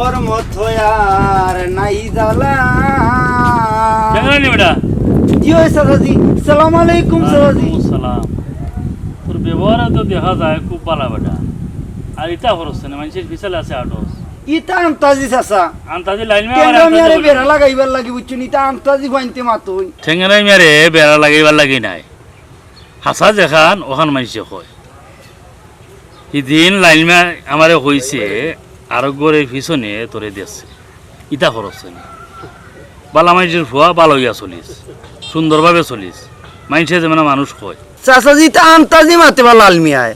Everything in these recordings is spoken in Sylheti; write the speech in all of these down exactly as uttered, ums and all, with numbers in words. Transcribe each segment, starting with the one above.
ওর মতো আর নাই জ্বালা। কেমন আনি বেটা? জি ওই চাচাজি। সালাম আলাইকুম চাচাজি। ওয়ালাইকুম সালাম। তোর ব্যবহারে তো দেখা যায় খুব ভালা বেটা। আর ইতা খরচ না, মানুষের পিছালে আছে আটস। ইতা আন্তাজি চাচা। আন্তাজি লাইন মে আবার টেংরা আন্তাজি মিয়ারে বলে। বেড়া লাগাইবার লাগি বুঝছনি, ইতা আন্তাজি ফাইনতে মাতই। টেংরা মিয়ারে বেড়া লাগাইবার লাগি নায়। হাছা যেখান, ওখান মানষে কয়। হিদিন লাইন মিয়া আমারে কইছে, "আরক ঘরে পিছনে তোরে দেখছে।" ইতা খরচ না। ভালা মানষর ফুয়া ভালা অইয়া চলিস, সুন্দরভাবে চলিস, মানষে যেমন মানুষ কয়। চাচাজি, ইতা আন্তাজি মাতে বা লাল মিয়ায়।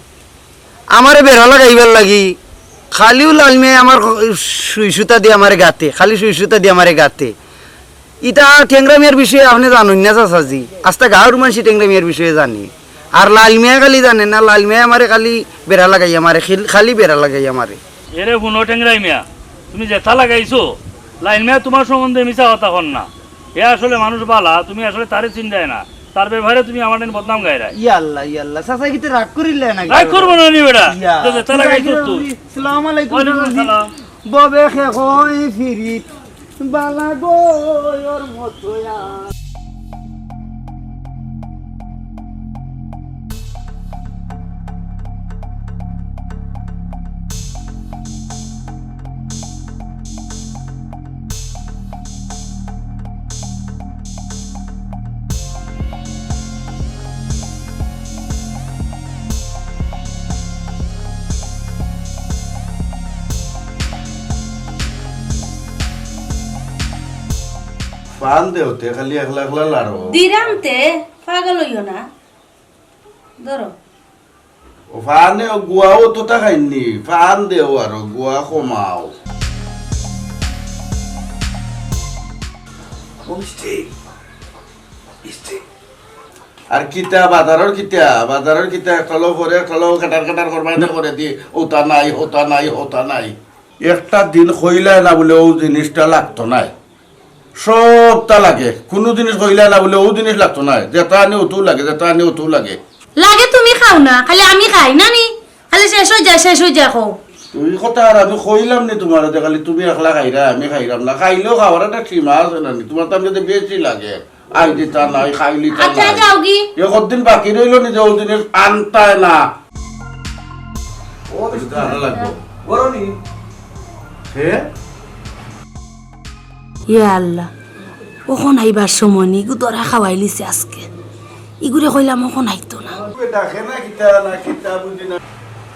আমারে বেড়া লাগাইবার লাগি, খালিউ লাল মিয়ায় আমার সুই সুতা দি আমারে গাতে, খালি সুই সুতা দি আমারে গাতে। ইতা টেংরা মিয়ার বিষয়ে আপনে জানইন না চাচাজি, আস্তা গাঁওর মানষি টেংরা মিয়ার বিষয়ে জানে। আর লাল মিয়ায় খালি জানে না, লাল মিয়ায় আমারে খালি বেড়া লাগাইয়া মারে, খিল-, খালি বেড়া লাগাইয়া মারে। এরে হুনো টেংরা মিয়া, তুমি যেতা লাগাইছো, লাল মিয়া তুমার সম্বন্ধে মিছা কথা কর না। হে আসলে মানুষ ভালা, তুমি আসলে তারে চিনরায় না, তার ব্যবহারে তুমি আমার নামে বদনাম গাইরায়। ইয়া আল্লাহ, ইয়া আল্লাহ, চাচা কিতা রাগ করিলা না? রাগ করবো না নি বেটা, ইয়া। তো যেতা লাগাইছো তুই। সালাম আলাইকুম। ওয়ালাইকুম আসসালাম। ববে খে কই ফিরিত, বালা গো ওর মতো আর। ফান দেও তে, খালি একলা একলা লাড়ো। দিরাম তে, পাগল অইও না। ধরো। ও ফানে ও গুয়াও তো তা খাইনি, ফান দেও আরো, গুয়া কমাও। ও মিষ্টি, মিষ্টি। আর কিতা বাজারর কিতা, বাজারর কিতা একটালো পরে একটালো কাটার কাটার করবায় না করে দি, ওতা নাই, ওতা নাই, ওতা নাই। একটা দিন কইলায় না বুলে ও জিনিসটা লাগতো নায়। সবতা লাগে। কুনু জিনিস কইলায় না বুলে ও জিনিস লাগতো নায়। যেতা আনি ওতু লাগে, যেতা আনি ওতু লাগে। লাগে তুমি খাও না, খালি আমি খাই না নি? খালি শেষ অই যায়, শেষ অই যায় কও। তুই কথা আর আমি কইলাম নি তুমারে যে খালি তুমি একলা খাইরায়, আমি খাইরাম না। খাইলেও খাওয়ার একটা সীমা আছে না নি? তুমার তো আমি যদি বেশি লাগে। আই দিতা নাই, খাইলিতা আচ্ছা, নাই। যাওগি। এ কতদিন বাকি রইলো নি যে ও জিনিস আনতায় না? ও, এটা আনা লাগবো। বড় নি? হে? ইয়া আল্লাহ, অখন আইবার সময় নি, ইগু ধরা খাওয়াইলিছে আজকে। ইগুরে কইলাম অখন আইতো না। ওই ডাকে না কিতা, না কিতা বুঝি না।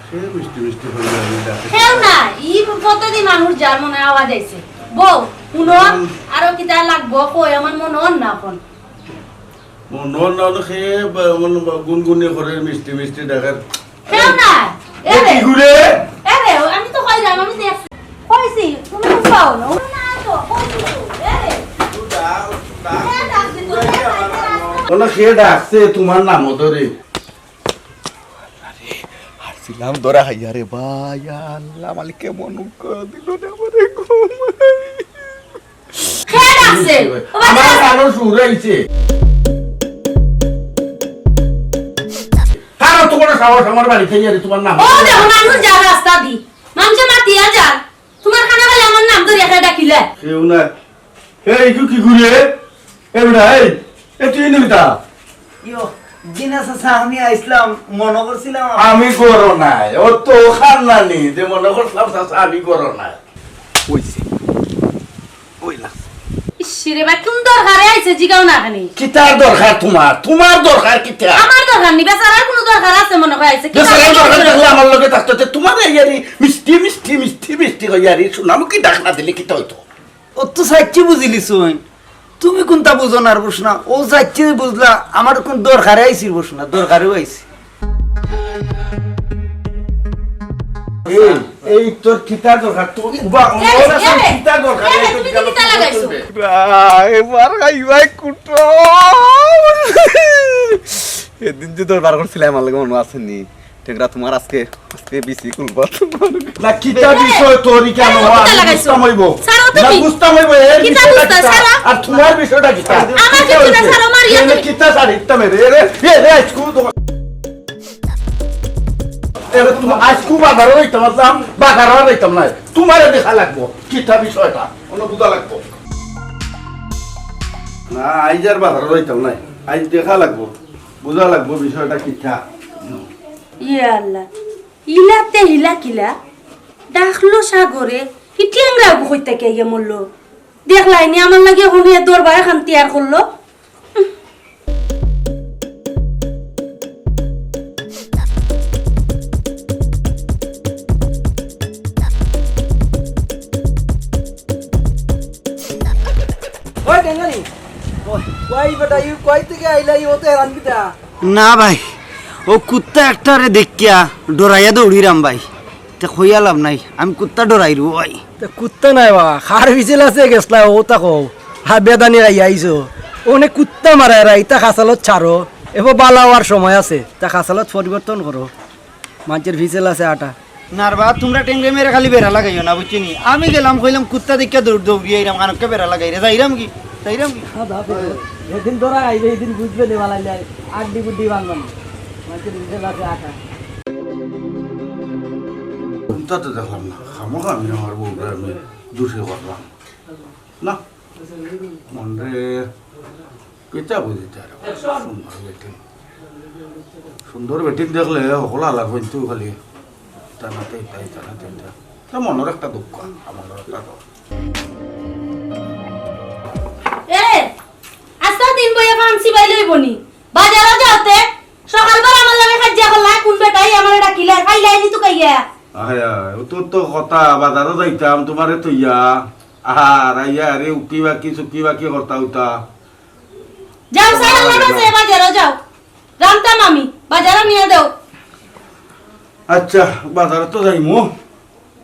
সে মিষ্টি মিষ্টি করি আমি ডাকে। কেউ না, ই পথেদি মানুষ যার মনে আওয়াজ আইছে। বউ, হুনো, আরো কিতা লাগবো? কই, আমার মনে অর না অখন। মনে অর না, সে বা-, মানে বা-, গুনগুনি করে মিষ্টি মিষ্টি ডাকের। কেউ না। এ এরে। কি ঘুরে? এরে, আমি তো কইলাম, আমি দেখছি। কইছি, তুমি তো পাও না। ও না তো, কইছি তো। এরে। ও না, সে ডাকছে তোমার নাম ধরে। আরে, হারছিলাম ধরা খাইয়া রে ভাই, আল্লাহ মালিকে মন করে দিল না আমারে ঘুম। কে ডাকছে? ও বাবা। আমার কানো সুর আইছে। কারো তো বড় সাহস আমার বাড়িত আইয়া রে তোমার নাম। ও দেখো, মানুষ যার রাস্তা দি। মানুষে মাতিয়া যার। তোমার কানে খালি আমার নাম ধরিয়া কে ডাকিলে? কেউ না। এই, তুই কি ঘুরে? এ বেটা, এই, এ তুই নিবিতা? ইয়ো, জি না চাচা, আমি আইছলাম, মনো করছিলাম। আমি ঘরো নাই, ও তো খান্নানি, যে মনো করছিলাম চাচা, আমি ঘরো নাই। অইছে, অইলা। ইস রে বা, কোন দরকারে আইছে, জিগাও না কেনে? কিতার দরকার তোমার? তোমার দরকার কিতা? আমার দরকার নি, বেচারার কোনো দরকার আছে মনে হয় আইছে। কিতা বেচারার দরকার দরকার? থাকলে আমার লগে থাকতো, তে তোমার এই আরি মিষ্টি, মিষ্টি, মিষ্টি, মিষ্টি কই আরি, সুনামুখী ডাক না দিলে কিতা অইতো? ও তো চাইচ্চি বুঝিলিছইন। তুমি কুনতা বুঝো না আর বুঝ না, ও চাইচ্চি বুঝলা, আমার কুন দরকারে আইছি বুঝ না, দরকারেও আইছি। এই, এই তোর কিতা দরকার? তুই উবা, এ, ওর আছে এ, কিতা দরকার? এ, এই তো তুমি কিতা লাগাইছো? এবার খাইবাই কুটো। এদিন যে দরবার করছিলে আমার লগে মনো আছে নি? টেংরা, তোমার আজকে, আজকে বিসি খুলবা তোমার। না, কিতা বিষয় তোর ইখান? এ, না, কিতা লাগাইছো? বুঝতাম অইবো। ছাড়ো না, তুমি। বুঝতাম অইবো, এর কিতা বিষয়টা বুঝতা? কিতা? ছাড়ো। আর তোমার বিষয়টা কিতা? আমার কিতা কিচ্ছু না, অইছে? ছাড়ো, মারিও এনে তুমি। কিতা ছাড়িতাম এরে? এরে, এরে, আইজকু তোমার, এরে তোমার, আইজকু বাজারো যাইতাম আছলাম, বাজারো আর যাইতাম নায়। তোমারে দেখা লাগবো, কিতা বিষয়টা? অনো বুঝা লাগবো। না, আইজ আর বাজারো যাইতাম নায়। আইজ দেখা লাগবো, বুঝা লাগবো বিষয়টা কিতা। ইয়া আল্লাহ, ইলাতে হিলা কিলা? ডাকলো সাগরে, ই টেংরা অগু কইত্তা কে গিয়া মরলো? দেখলায়নি আমার লাগি অখন ই দরবার এখান তৈয়ার করলো। ওই টেঙ্গারি, ওই, কই বেটা, ইউ কই থাকি আইলা, ইউ তো হেরান কিতা? না ভাই, ও কুত্তা একটারে দেখিয়া ডরাইয়া দৌড়িরাম ভাই। তে কইয়া লাভ নাই, আমি কুত্তা ডরাইরু ভাই। তে কুত্তা নায় বা, কার পিছে লাছে গেছলা, অতা কও। হা, বেদানি খাইয়া আইছো। অনে কুত্তা মারায়রা, ইতা খাছালত ছাড়ো। এবার বালা অওয়ার সময় আছে, তা খাছালত পরিবর্তন করো। মানষের পিছে লাছে আটা। নারবা, তুমরা টেংরে মেরে খালি বেড়া লাগাইও না, বুঝছো নি? আমি গেলাম, কইলাম, কুত্তা দেখিয়া দৌড় দৌড়িয়া আইরাম, কানক্কা বেড়া লাগাইরে। যাইরাম কি? যাইরাম কি? খাওয়া দাওয়া করো। যেদিন ধরা খাইবে, এদিন বুঝবে নে, বালাইলে আড্ডি গুড্ডি ভাঙবানি। মানষের পিছে লাছে আটা। কুন্তা তো দেখলাম না, খামোখা আমি আমার বউরে আমি দুষে করলাম। না, মনরে কিতা বুঝিতে আর সুন্দর বেটিং। সুন্দর বেটিং দেখলে হকল হালা কইতো খালি টানাতে তাই, টানাতে তাই। তা মনর একটা দুঃখ, মনর একটা দুঃখ। এ, আস্তা দিন বইয়া ফান চিবাই লইবনি। বাজারো যাওতে সকালবার আমার লগে কাজিয়া করলা, কোন বেটাই আমারে ডাকিলা, খাইলাইনি তো খাইয়া। আয়, আয়, ও তো, তো কথা, বাজারো যাইতাম তোমারে থইয়া। আর আইয়া আরে উকি বাকি চুকি বাকি করতা উতা। যাও, সারা লাগা সে বাজারো যাও। রানতাম আমি, বাজারো নিয়া দেও। আচ্ছা, বাজারো তো যাইমু।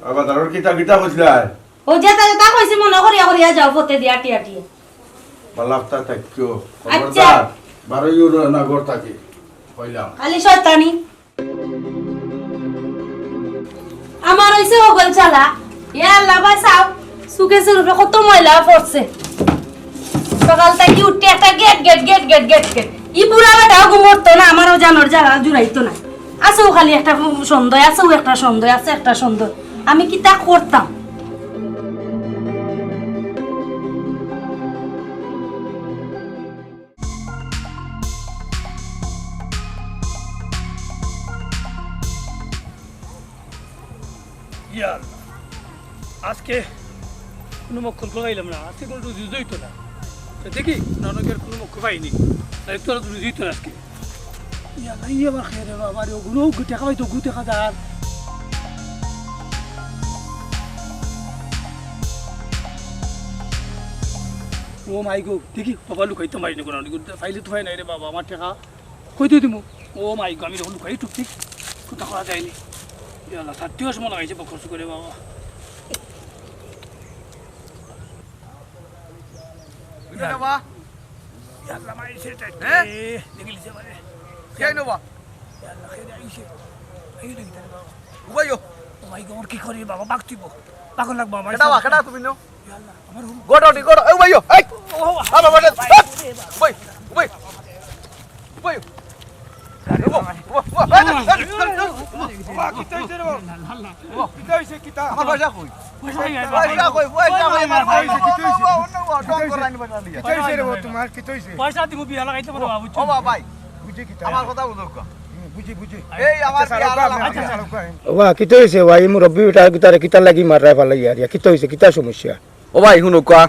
আর বাজারর কিতা কিতা কইছিলায়? ও যেতা যেতা কইছি মনো করিয়া করিয়া যাও, পথে দিয়া আটিয়া আটিয়া। বালা আফতা থাকিও। আচ্ছা। খবরদার, বারইও না ঘর থাকি। কইলাম। খালি শয়তানি। আমার অইছে হগল চালা। ইয়া আল্লাহ, ভাই চাও, চুকে চুরুপে কত ময়লা পড়ছে। সকাল থাকি উঠতে একটা গেট, গেট, গেট, গেট, গেট, গেট। ই বুড়া বেটাও ঘুমোরতো না, আমারও জানোর জ্বালা জুড়াইতো না। আছেও খালি একটা সন্দেহ, আছেও একটা সন্দেহ, আছে একটা সন্দেহ। আমি কিতা করতাম? ইয়া আল্লাহ, আজকে কোনো মক্কল পাইলাম না, আজকে কোনো রুজি হইতো না। তো দেখি, নানকের কোনো মক্কল পাইনি, তাই তো রুজি হইতো না আজকে। ইয়া আল্লাহ, ইয়ে আবার খেয়ে রে বাবা রে, ওগুলো টেকা পাইতো, গু টেকা দাঁড়। ও মাই গো, দেখি বাবা, লুকাইতাম পারি না কোনো, পাইলে তো হয় নাই রে বাবা, আমার টেকা কই থুই দিমু? ও মাই গো, আমি যখন লুকাই টুকটিক, কথা কওয়া যায়নি। ইয়া আল্লাহ, ছাত্রীও সময় লাগাইছে বকর চুকরে বাবা। ইয়া আল্লাহ, মাইছে টেকা। হ্যাঁ? দেখলি যে মানে। কে নেবা? ইয়া আল্লাহ, কে আইছে? এই দেখি তারে বাবা। উবাইও। ও মাই গো, কি করি বাবা, বাঘ তুইব। পাগল লাগবো আমার। কেটা বা, কেটা তুমি নো? ইয়া আল্লাহ, আমার হুম। গোটা উঠি, গোটা। এই উবাইও, এই। ও, আ, বাবা, রে, ভাই, এই। রে বাবা। উবাই, উবাই। উবাইও। উবা, উবা, উবা, এই, এই, এই, এই, এই। বাবা, কিতা হইছে রে বাবা? কিতা হইছে, কিতা? আমার পয়সা কই? পয়সা কই? পয়সা কই? পয়সা কই? আমার পয়সা, কিতা হইছে? অন্য, অন্য, অন্য, কিতা হইছে? অন্য, অন্য, অন্য, কিতা হইছে রে বাবা তোমার? কিতা হইছে? পয়সা দিমু, বিয়া লাগাইতে পারো বাবু। ও বাবা, ভাই। বুঝি কিতা? আমার কথা বুঝো কা। হুম, বুঝি, বুঝি। এই আমার আচ্ছা, বিয়া ছাড়ো কা, লাগা। আচ্ছা, ছাড়ো কা। ওবা, কিতা হইছে? ওবা, এই মুরব্বি বেটা কিতারে কিতা লাগি মাররা ফালাই আর ইয়া? কিতা হইছে? কিতা সমস্যা? ও ভাই, হুনো কা।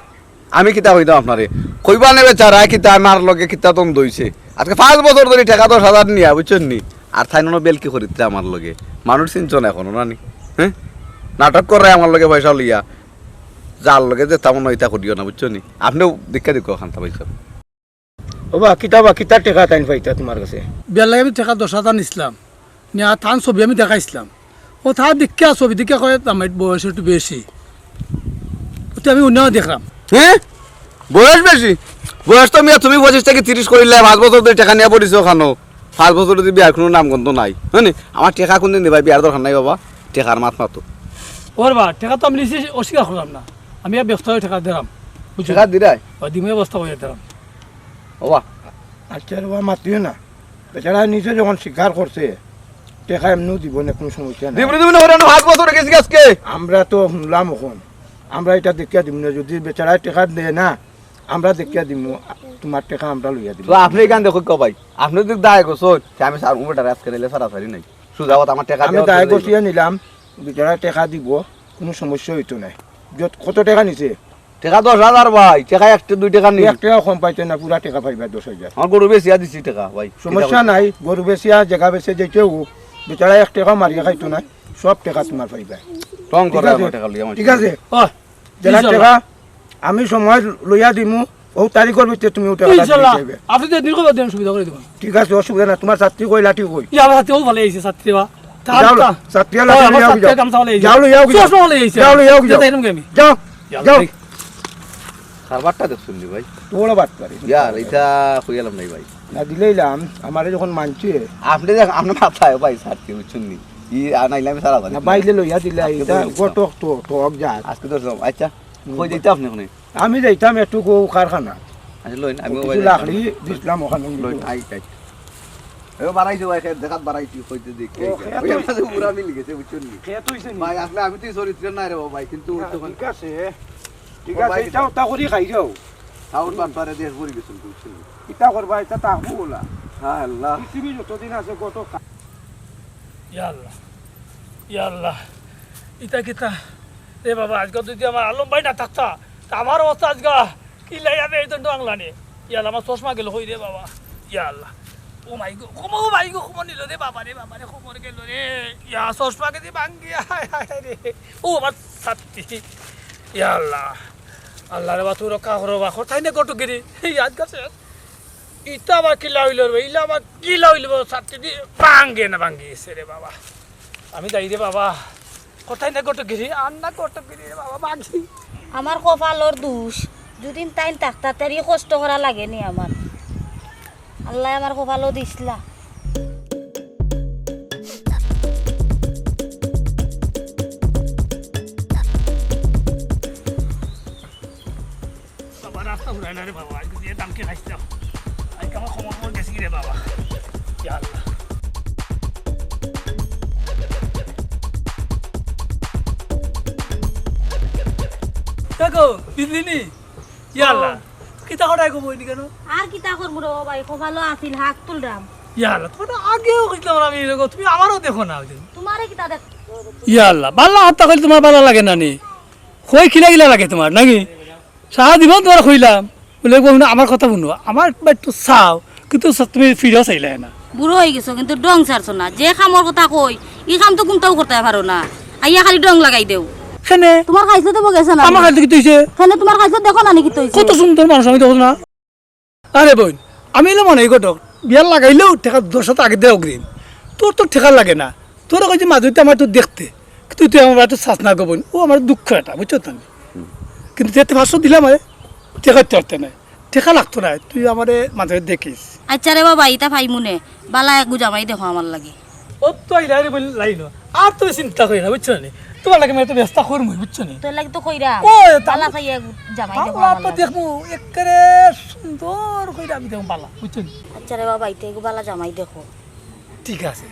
আমি কিতা কইতাম আপনারে? কইবা নে বেচারা কিতা আমার লগে কিতা দ্বন্দ্ব হইছে। আজকে পাঁচ বছর ধরি টেকা দশ হাজার নিয়া, বুঝছইন নি? আর তাইন অনো বেলকি করিত্রা আমার লগে। মানুষ চিনছো না এখনো, না নি? হ্যাঁ? নাটক কররায় আমার লগে পয়সা লইয়া। যার লগে যেতা মনো অয় ইতা করিও না, বুঝছো নি? আপনেও দেখিয়া দেখো খান্তা পাইছো। ওবা, কিতা বা, কিতা টেকা তাইন পাইতা তোমার কাছে? বিয়ার লাগি আমি টেকা দশ হাজার নিছলাম। নিয়া তান ছবি আমি দেখাইছলাম। ও তার দেখিয়া, ছবি দেখিয়া কয়, "আমার বয়স একটু বেশি।" ওতে আমি অন্য দেখলাম। হ্যাঁ? বয়স বেশি? বয়স তো মিয়া তুমি পঁচিশ থাকি তিরিশ করিলে, পাঁচ বছর ধরি টেকা নিয়া পড়িছো ওখানো। পাঁচ বছর ধরি বিয়ার কোনো নামগন্ধ নাই। হ্যাঁ নি? আমার টেকা কোনদিন দিবায়? বিয়ার দরকার নাই বাবা। টেকার মাত মাতো। ওর বা, টেকা তো আমি নিছি, অস্বীকার করলাম না। আমি আর ব্যবস্থা করে টেকা দিলাম। বুঝছো? টেকা দিরায়? ওই দিমে ব্যবস্থা করে দিলাম। ওবা। আচ্ছা রে বাবা, মাতিও না। বেচারা নিজে যখন স্বীকার করছে, টেকা এমনেও দিব না, কোনো সমস্যা নাই। দিব না, দিব না, ওরা পাঁচ বছর গেছে আজকে। আমরা তো শুনলাম এখন, আমরা ইটা দেখিয়া দিব না, যদি বেচারায় টেকা দেয় না, আমরা দেখিয়া দিব, তোমার টেকা আমরা লইয়া দিব। তো আপনে ইখান দেখো কা ভাই, আপনে যদি দায় করছইন, তে আমি স্যার উমর ডারে আজকে নিলে সারাসারি নাই। সুজা কথা, আমার টেকা আমি দেওয়া দায় তো করছিয়া নিলাম, বেচারায় টেকা দিব, কোনো সমস্যা হইতো না। যত, কত টেকা নিছে? টেকা দশ হাজার ভাই, টেকা এক টেকা দুই টেকা নি। এক টেকা কম পাইতে না, পুরা টেকা পাইবা দশ হাজার। আমার গরু বেচিয়া দিছি টেকা ভাই। সমস্যা নাই, গরু বেচিয়া, জাগা বেচে যেতেও, বেচারা এক টেকা মারিয়া খাইতো না, সব টেকা তোমার পাইবা। ঢং করে ঠিক আছে? আমার টেকা লইয়া আমার ঠিক আছে? ও, যেলা ইনশাল্লাহ। টেকা আমি সময় লইয়া দিমু, ও তারিখর ভিতরে তুমি ও টেকাটা ইনশাল্লাহ। দিতে হইবে। আপনি তো দিন করে দেন, সুবিধা করে দিবেন। ঠিক আছে, অসুবিধা না, তোমার ছাত্রী কই, লাঠি কই? ইয়া, আমার ছাত্রী ও ভালো আইছে, ছাত্রী বা। যাও, ছাত্রী ও লইয়া যাও। যাও, লইয়া যাও। চশমা ভালো আইছে। যাও, লইয়া যাও। যাও, যাও। যাও, যাও। যাও। কারবারটা দেখছইন নি ভাই? তো বড় বাটপারি। ইয়ার, ইটা কইলাম নাই ভাই। না দিলাইলাম, আমারে যখন মানছে। আপনি দেখ, আপনি মাথায় ভাই, ছাত্রী বুঝছইন নি? ই আনাইলে আমি সারা জানি। না, বাইলে লইয়া দিলাই, আজকে ইটা তো ঘটক তো, টক জাত। আজকে তো সব, আচ্ছা, হুম। কই যাইতা আপনি ওখানে? আমি যাইতাম একটু গো কারখানা। আচ্ছা, লইন, আমি ও কিছু লাকড়ি দিছিলাম ওখানে। লইন, আই, আই। এ বাড়াইছে ভাই, খেত দেখাত বাড়াইছি, কইতে দেখি। ও, খেত ওই হইছে। আমাদের পুরা মিল গেছে, বুঝছইন নি? খেত হইছে নি? ভাই, আসলে আমি তো এই চরিত্র নাই রে বাবা, ভাই, কিন্তু ওই না, তখন ঠিক আছে, ঠিক ও আছে, ভাই, এটা ওটা করি খাই যাও। খাওয়ার বাটপারে দেশ ভরি গেছেন, বুঝছইন নি? ইটা করবা, ইটা থাকবো ওলা। হ্যাঁ, আল্লাহ। পৃথিবী যতদিন আছে, কত কা- ইয়া আল্লাহ, ইয়া আল্লাহ, ইটা কিতা? এ বাবা, আজকে যদি আমার আলম ভাই না থাকতা, তা আমার অবস্থা আজকে কিলা আমি এই দণ্ড আংলানি। ইয়া আল্লাহ, আমার চশমা গেল কই রে বাবা? ইয়া আল্লাহ, ও মাই গো, কমর, ও মাই গো, কমর নিল রে বাবা রে, বাবা রে, কমর গেল রে। ইয়া, চশমা গেছে ভাঙ্গি, হায়, হায়, হায় রে। ও আমার ছাত্রী। ইয়া আল্লাহ, আল্লাহ রে বা, তুই রক্ষা করো বা, কোথায় নে ঘটকগিরি? এই আজকে শেষ। ইটা আবার কিলা হইল রে? ইলা আবার কিলা হইল? ছাত্রী দি ভাঙ্গে না ভাঙ্গি গেছে রে বাবা। আমি যাই রে বাবা। কোথায় না ঘটকগিরি? আর না ঘটকগিরি রে বাবা, ভাঙ্গি। আমার কপালর দোষ। দুদিন তাইন থাকতা, তার ই কষ্ট করা লাগে নি আমার। আল্লাহ আমার কপালও দিছলা। বাবা, রাস্তা ফুরাইলা রে বাবা, আজকে যে দাম কে খাইছিলাম, আজকে আমার কমর কমর গেছে কি রে বাবা, ইয়া আল্লাহ। দেখো, দিদিনি, ইয়া আল্লাহ, কিতা করাই গো বইনি কেন? আর কিতা করবো রে বাবা, এই কপালও আছিল, হাত তুলরাম। ইয়া আল্লাহ, তোমার আগেও কইছিলাম আমি এরকম, তুমি আমারও দেখো না ওই দিন। তোমারে কিতা দেখ? ইয়া আল্লাহ, ভালা কথা কইলে তোমার ভালা লাগে না নি? কই কিলা কিলা লাগে তোমার নাকি? সারা জীবন তোমার কইলাম, বলে, "গো, হুনো, আমার কথা হুনো, আমার একটু চাও, কিন্তু তুমি ফিরেও চাইলে না।" বুড়ো হয়ে গেছো, কিন্তু ঢং ছাড়ছো না। যে কামর কথা কই, ই কাম তো কোনটাও করতে পারো না। আইয়া খালি ঢং লাগাই দেও। কেনে? তুমার খাইছলত গেছে না? আমার খাইছলত কিতা অইছে? কেনে তুমার খাইছলত দেখো না নি কিতা অইছে? কত সুন্দর মানুষ আমি দেখো না। আরে বইন, আমি অইলাম অনেক ঘটক। বিয়া লাগাইলেও টেকা দশ হাজার আগে দেওয়া অগ্রিম। তোর তো টেকা লাগে না। তোর কইছি মাদুরিতে আমার তো দেখতে। কিন্তু তুই আমার বাড়িত চাস না গো বইন। ও আমার দুঃখ এটা, বুঝছো তো আমি? কিন্তু যেতে পাঁচশো দিলাম আরে, টেকা দিতে পারতে না। টেকা লাগতো না, তুই আমারে মাঝে দেখিস। আচ্ছা রে বাবা, ইতা পাইমু নে। বালা এগু জামাই দেখো আমার লাগি। ও তো আইলা রে বইন লাইন। আর তুমি চিন্তা করি না, বুঝছো নি? তুমার লাগি আমি এত ব্যবস্থা করমু, বুঝছো নি? তোর লাগি তো কইরা। ও, তা বালা চাই এগু জামাই দেখো বালা আমার তো লাগি। দেখমু, একেবারে সুন্দর কইরা আমি দেখমু বালা, বুঝছো নি? আচ্ছা রে বাবা, ইতা এগু বালা জামাই দেখো। ঠিক আছে,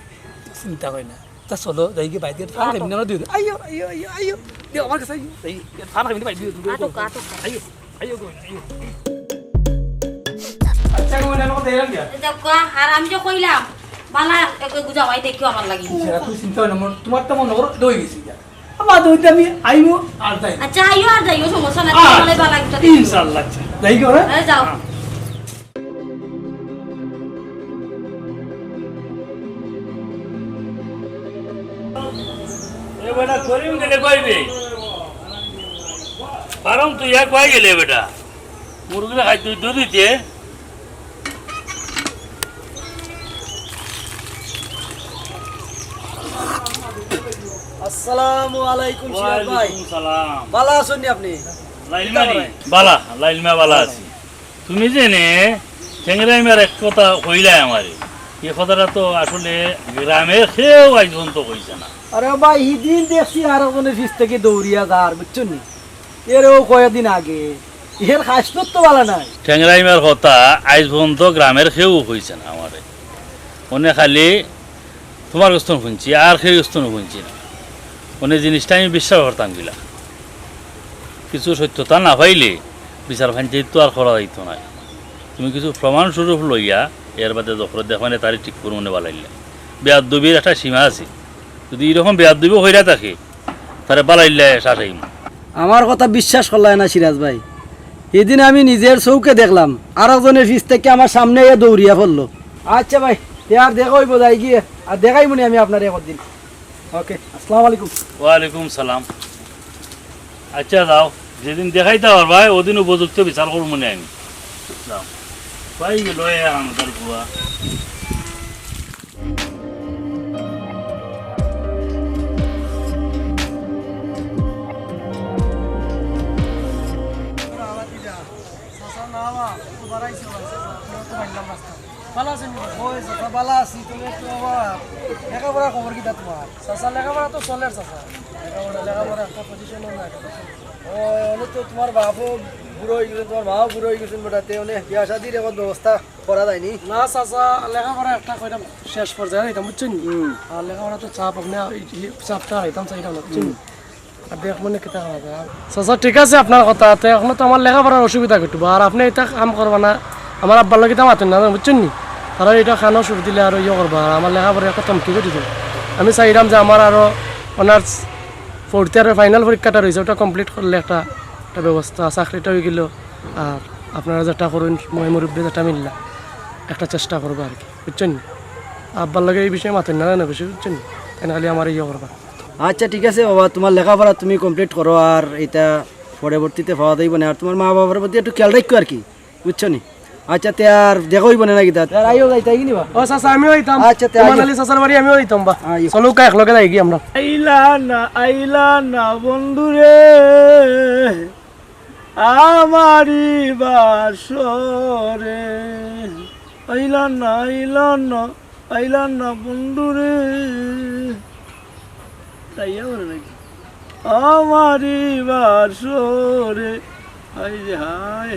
চিন্তা করি না। তা চলো, যাই গিয়া বাইরে ফান খাইমু না, দিও। আইও, আইও, আইও, আইও। দিও, আমার কাছে আইও। যাই, ফান খাইমু না, বাইরে দিও। আটো, আটো। আইও, আইও, গো, আইও। আচ্ছা, গো, না, আমাকে দেইলাম গিয়া। যাও গো, আর আমি যে কইলাম, বালা, এগু জামাই দেখিও আমার লাগি। সেটা তুই চিন্তা করি না, মন, তুমার তো মন ওর দই গেছে গিয়া। আমার দইতে আমি আইমু আর যাই। আচ্ছা, আইও আর যাইও, সমস্যা নাই, আচ্ছা, তোমার বালা একটা দেখো। ইনশাআল্লাহ, আচ্ছা। যাই গো, হ্যাঁ? হ্যাঁ, যাও। হ্যাঁ। এ বেটা, করিম গেলে কইবে। কারণ তুই এক কই গেলে বেটা। মুরগির খাই তুই দুধ দিতে। আসসালামু আলাইকুম, সিরাজ ভাই। ওয়ালাইকুম সালাম। বালা আছইন নি আপনি? লাইলমা নি? বালা, লাইলমা বালা আছি। তুমি যে নে, টেংরাইমার এক কথা কইলায় আমারে, ই কথাটা তো আসলে গ্রামের কেউ আইজ পর্যন্ত কইছে না। আরে ভাই, হিদিন দেখছি আরক জনে পিছ থাকি দৌড়িয়া যার, বুঝছো নি? এরও কয়দিন আগে। এর খাসলত তো বালা নাই। টেংরাইমার কথা আইজ পর্যন্ত গ্রামের কেউ কইছে না আমারে। অনে খালি তুমার গেছ থনে হুনছি, আর কেউ গেছ থনে হুনছি না। অনে জিনিসটা আমি বিশ্বাস করতাম কিলা। কিছু সত্যতা না পাইলে বিচার ফাইনচাইত তো আর করা যাইতো নায়। তুমি কিছু প্রমাণ স্বরূপ লইয়া এর বাদে যখন দেখবানে তারে ঠিক করমু নে বালা ইল্লা। বেয়াদবির একটা সীমা আছে। যদি ইরকম বেয়াদবি কইরা থাকে, তারে বালা ইল্লা শাসাইমু। আমার কথা বিশ্বাস করলায় না সিরাজ ভাই, হিদিন আমি নিজের চউখে দেখলাম, আরক জনে পিছ থাকি আমার সামনে আইয়া দৌড়িয়া পড়লো। আচ্ছা ভাই, তে আর দেখা অইবো, যাই গিয়া, আর দেখাইমু নে আমি আপনারে একদিন। ওকে, আসসালামু আলাইকুম। ওয়ালাইকুম সালাম। আচ্ছা যাও, যেদিন দেখাইতা পারবায়, অদিন উপযুক্ত বিচার করমু নে আমি। যাও। পাই গেল এ আমার পুয়া। ভালা আছইন নি? অয় চাচা, ভালা আছি। তুমি একটু বাবা, লেখাপড়ার খবর কিতা তুমার? চাচা, লেখাপড়া তো চলের চাচা। লেখাপড়া, লেখাপড়া একটা position-ও নাই। ও, অনে তো তুমার বাপও বুড়া অইগেছইন, তুমার মাও বুড়া অইগেছইন বেটা, তে অনে বিয়া শাদির এখন ব্যবস্থা করা যায়নি? না চাচা, লেখাপড়া একটা কইরাম শেষ পর্যায়ে যাইতাম, বুঝছইন নি? হুম। আর লেখাপড়া তো চাপ, আপনে এই, এই চাপটা হারাইতাম চাইরাম না, বুঝছইন নি? হুম। আর দেখমু নে কিতা করা যায়। চাচা, ঠিক আছে আপনার কথা, তে অখনো তো আমার লেখাপড়ার অসুবিধা ঘটবো, আর আপনে ইতা কাম করবা না, আমার আব্বার লগে ইতা মাতইন না, বুঝছইন নি? তারা ইটা কানো সুর দিলে আরো ইয়ে করবা, আর আমার লেখাপড়ার একটা থমকি ঘটি যাইবো। আমি চাইরাম যে আমার আরো honours fourth year-র final পরীক্ষাটা রইছে, ওটা complete করলে একটা, একটা ব্যবস্থা, চাকরিটা অইগেলো। আর আপনারা যেটা করইন, ময় মুরব্বি যেটা মিললা, একটা চেষ্টা করবা আর কি, বুঝছইন নি? আব্বার লগে এই বিষয়ে মাতইন না, না বেশি, বুঝছইন নি? তাইন খালি আমারে ইয়ে করবা। আচ্ছা, ঠিক আছে বাবা, তুমার লেখাপড়া তুমি complete করো, আর ইটা পরবর্তীতে পাওয়া যাইবো না, আর তুমার মা বাবার প্রতি একটু খেয়াল রাখিও আর কি, বুঝছো নি? আচ্ছা, তে আর দেখা অইবো না নাকি তা? আর আইও যাইতায় গি নি বা? ও চাচা, আমিও আইতাম। আচ্ছা, তে আইও। ইমান আলী চাচার বাড়ি আমিও আইতাম বা। আইও। চলো, কা একলগে যাই গি আমরা। আইলা না, আইলা না বন্ধুরে, আমারি বাসরে। আইলা না, আইলা না, আইলা না বন্ধুরে। তাই আমার নাকি? আমারি বাসরে। হায় রে হায়।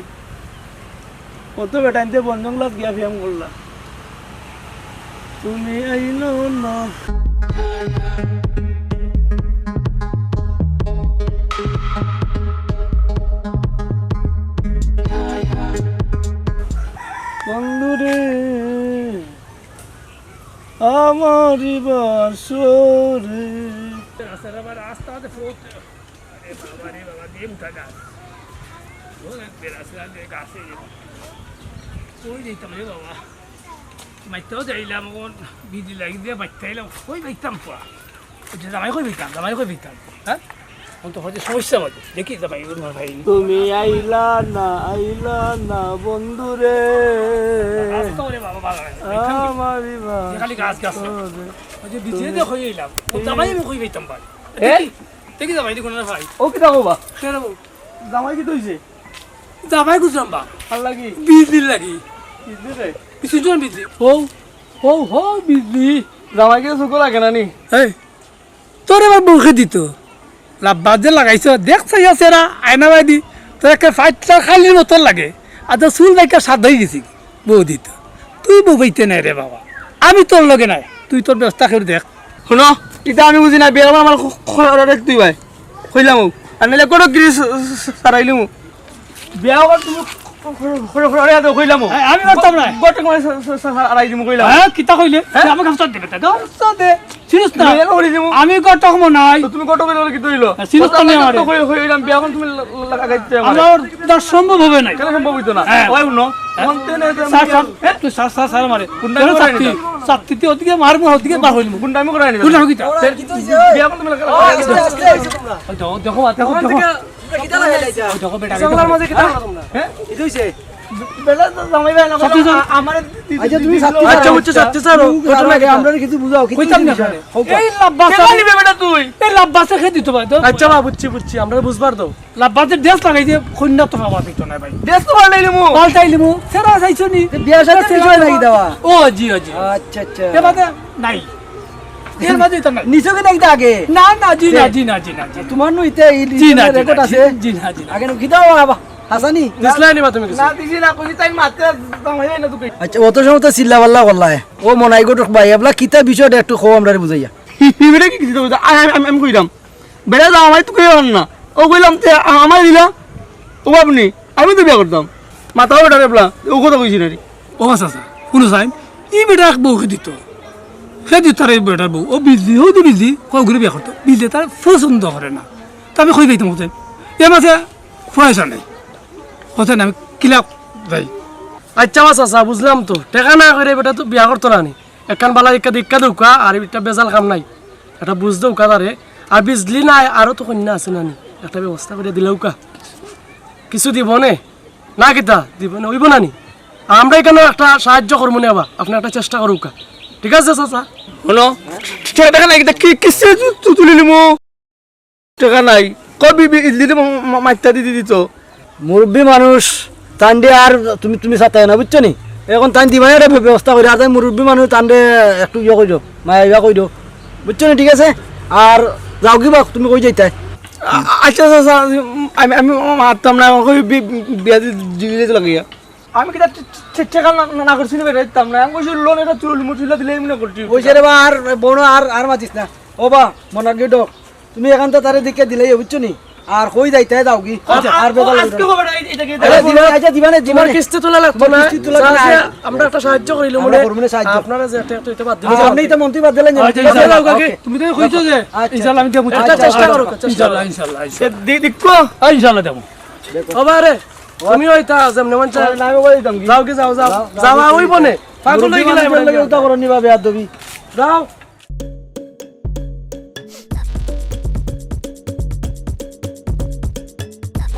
কত বেটাইন্তে বন জঙ্গলাত গিয়া প্রেম করলা। তুমি আইলো না। বন্ধুরে, আমারি বাসরে। রাস্তার আবার রাস্তা আছে, ফ্লোর। আরে বাবা রে বাবা, দিয়ে উঠা গাছ। ও, বেড়া ছেড়া দিয়ে গাছে। কই যাইতাম রে বাবা? মাইতাও যাইলাম, এখন বিধি লাগি দিয়ে মাইতে আইলাম। কই পাইতাম পা? ওই যে জামাই কই পাইতাম, জামাই কই পাইতাম? হ্যাঁ? আমি তো হয়তো সমস্যা হয়তো। দেখি তো ভাই, ওর ভাই। তুমি আইলা না, আইলা না বন্ধু রে। গাছ তো ওরে বাবা, বাবা, বাবা। আমারই বাবা। খালি গাছ, গাছ। ওই যে বিজে দিয়ে হয়ে এলাম। ও জামাই আমি কই পাইতাম ভাই। এ? দেখি, দেখি জামাই দেখুন না ভাই। ও কিতা কবা? কেন বাবু? জামাই কিতা অইছে? জামাই গুজরাম বা। আর লাগি? বিজলি লাগি। বিজলি রে? কিছু জন বিজলি। ও, ও, হো, বিজলি। জামাই কিতা চোখো লাগে না নি? এই, তোর আবার বউকে দিত। লাব্বাত যে লাগাইছ, দেখ চাইয়া সেরা, আয়না বাদি। তোর একে ফাইটটা খালির মতো লাগে। আর তোর চুল বাইকা সাদা হয়ে গেছি। বউ দিত। তুই বউ পাইতে নাই রে বাবা। আমি তোর লগে নাই। তুই তোর ব্যবস্থা করে দেখ। হুনো, ইতা আমি বুঝি না, বিয়া আমার খ-, খ-, খ-, তুই ভাই। কইলাম ও। আর নাইলে কোনো গিরি স-, স-, সারাইলিমু। বিয়া আবার তুমি খ-, খ-, খ-, খ-, কইলাম ও। হ্যাঁ, আমি পারতাম না। গটক মানে স-, স-, স-, সারাইলিমু কইলাম। হ্যাঁ, কিতা কইলে? হ্যাঁ? আমাকে হাফ চট দেবে, তাই তো? হাফ চট দে। চিনিস না? বিয়া করি দিমু। আমি গটক মনে হয়। তো তুমি গটক কইলে কি হইলো? হ্যাঁ, চিনিস তো আমি তো আমারে। কই-, কইলাম, বিয়া এখন তুমি লা-, লা-, লাগাইতে আমারে। আমার তার সম্ভব হবে না। কেন সম্ভব হইতো না? হ্যাঁ। ওই হুনো, হ্যাঁ? মন থেকে না হইতো স্যার, আমি স্যার, হ্যাঁ? তুই স্যার, স্যার, স্যার, আমারে। গুন্ডা কেন করে চাকরি? আনি না। চাকরিতে ওদিকে মারমু, ওদিকে বার হইমু। গুন্ডা আমি করে আনি না। গুন্ডা হইতা। বিয়া এখন তুমি লাগা-, লাগা-, লাগা-, লাগা-, লাগা-, লাগা-, লাগা-, ওই দেখো, দেখো, দেখো, দেখো। ওই দেখো, বেটা, দেখো। মাঝে কিতা হলো তোমরা? হ্যাঁ? কি হইছে? বেটা তো জামাই ভাই না, সত্যি স্যার। আ-, আমারে দি-, আচ্ছা, দি-, তুমি দি-, সত্যি আচ্ছা, স্যার। বুঝছো, সত্যি স্যার, ও, ঘটনা লাগে, কিতা? আমরা কিছু বুঝাও, কিছু কইতাম না জিনিস স্যার। নাই। কেন নিবে বেটা তুই? এই লাব্বাসে খে দিত ভাই তো। আচ্ছা, বা, বুঝছি, বুঝছি, আমরা বুঝবার দাও। লাব্বাসে ড্রেস লাগাই দিয়ে কন্যা তো পাওয়া দিত না ভাই। ড্রেস তো পাল্টাইলিমু। পাল্টাইলিমু। সেরা চাইছো নি? তো বিয়া শাদীর বিষয় নাকি দেওয়া? ও, জি, ও, জি। আচ্ছা, আচ্ছা। এ বাদে নাই। এর মাঝে তো নাই। নিছো কি না কিতা আগে? না, না, জি না, কে? জি না, জি না, জি না। তোমার নু ইতে এই জি না, জি না, রেকর্ড আছে? জি, জি না, জি না। আগে নু কিতা বাবা? হাসানি? দিছলা নি বা তুমি কিছু? না, দিছি না, কইছি তাই মাতে দামাই না তুই। আচ্ছা, অত সময় তো চিল্লা পাল্লা করলায়। ও মনাই গো ভাই, এবলা কিতা বিষয়টা একটু কও আমরারে বুঝাইয়া। হি-, হি-, বেটা কি কিছু তো বুঝা? আমি, আমি, আমি কইরাম। বেটা যাও, আমায় তো কেউ আন না। ও কইলাম, "তে আ-, আমায় দিলা?" ও আপনি, আমি তো বিয়া করতাম। মাথা বেটার এবলা, ও কথা কইছি না রে। ও চাচা, হুনো চাইন, ই বেটা এক বউকে দিত। সে দিত তার এই বেটার বউ। ও বিজলি, ও তো বিজলি, কও ঘুরে বিয়া করতো। বিজলি তার পছন্দ করে না। তা আমি কই পাইতাম হতেন। এর মাঝে পয়সা নেই। হতেন আমি কিলা যাই। আচ্ছা, বা চাচা, বুঝলাম তো। টেকা না করে বেটা তো বিয়া করতো না নি। একখান বালা ইক্কা দীক্ষা দেউক্কা, আর একটা বেজাল কাম নাই। এটা বুঝ দেউক্কা তারে। আর বিজলি নাই, আরো তো কন্যা আছে না নি? একটা ব্যবস্থা করে দিলাউক্কা। কিছু দিব নে? না কিতা? দিব নে, অইব না নি? আমরা এখানে একটা সাহায্য করবো নে বা, আপনি একটা চেষ্টা করুক্কা। ঠিক আছে চাচা? হুনো, টেকা নাই, কিতা কি, কিস্তি তু-, তু-, তুলি নিমু? টেকা নাই। কবি বি-, ইডলি দে মা-, মা-, মাইত্তা দি দি দিত। মুরব্বি মানুষ, তানরে আর তুমি, তুমি সাতায় না, বুঝছো নি? এখন তাইন দিবানে একটা ব্য-, ব্যবস্থা করি, আর তাইন মুরব্বি মানুষ, তানরে একটু ইয়ে কইরো, মায়া ইয়া কইরো, বুঝছো নি? ঠিক আছে? আর যাও কি বা, তুমি কই যাইতায়? আ-, আচ্ছা, আচ্ছা, আচ্ছা, আমি, আমি মারতাম না, এখন কই বি-, বি-, বিয়া দি-, দিলে তো লাগিয়া। আমি কিতা টে-, টে-, টেকা না, না, না করছি না বেটা, দিতাম না। আমি কইছি লোন এটা তুলে মুঠি দিলে মনে করছি। ওই যে রে বা, আর বনো আর, আর মাতিস না। ও বা, মনার গিয়ে ডক। তুমি এখান তো তারে দিকে দিলেই, বুঝছো নি? আর কই যাইতায় যাও কি? আচ্ছা, আর বেজাল আজকে অইলো। হবে না, এটা কি আচ্ছা, দিবা, আচ্ছা, দিবা না, দিবা তোমার না। কিস্তি তোলা লাগতো তোমার না। কিস্তি তোলা লাগতো না। আমরা একটা সাহায্য করিলাম, আমরা মানে, করবো না সাহায্য। আপনারা যে একটা, একটা, এটা বাদ দিলাম। আচ্ছা, আপনি এটা মন্ত্রী বাদ দিলেন, আচ্ছা, ঠিক আছে? ইনশাআল্লাহ, ওকে। ওকে। তুমি তো কইছো যে, আচ্ছা, ইনশাআল্লাহ, আমি দেবো। আচ্ছা, চেষ্টা করো, চেষ্টা করো। ইনশাআল্লাহ, ইনশাআল্লাহ, ইনশাআল্লাহ। সে দি-, দেখো। ইনশাআল্লাহ দেবো। আচ্ছা, ইনশাআল্লাহ দেবো। ও বাবা রে, তুমি ওইটা যেমনে মন চায়। আমি ওই দিতাম কি? যাও কি যাও, যাও। যাও, যাও, যাও, ওই বনে। পাগল হয়ে গেলে আমরা ওই দিতাম। কথা করো নি ভাবে আর দবি। যাও।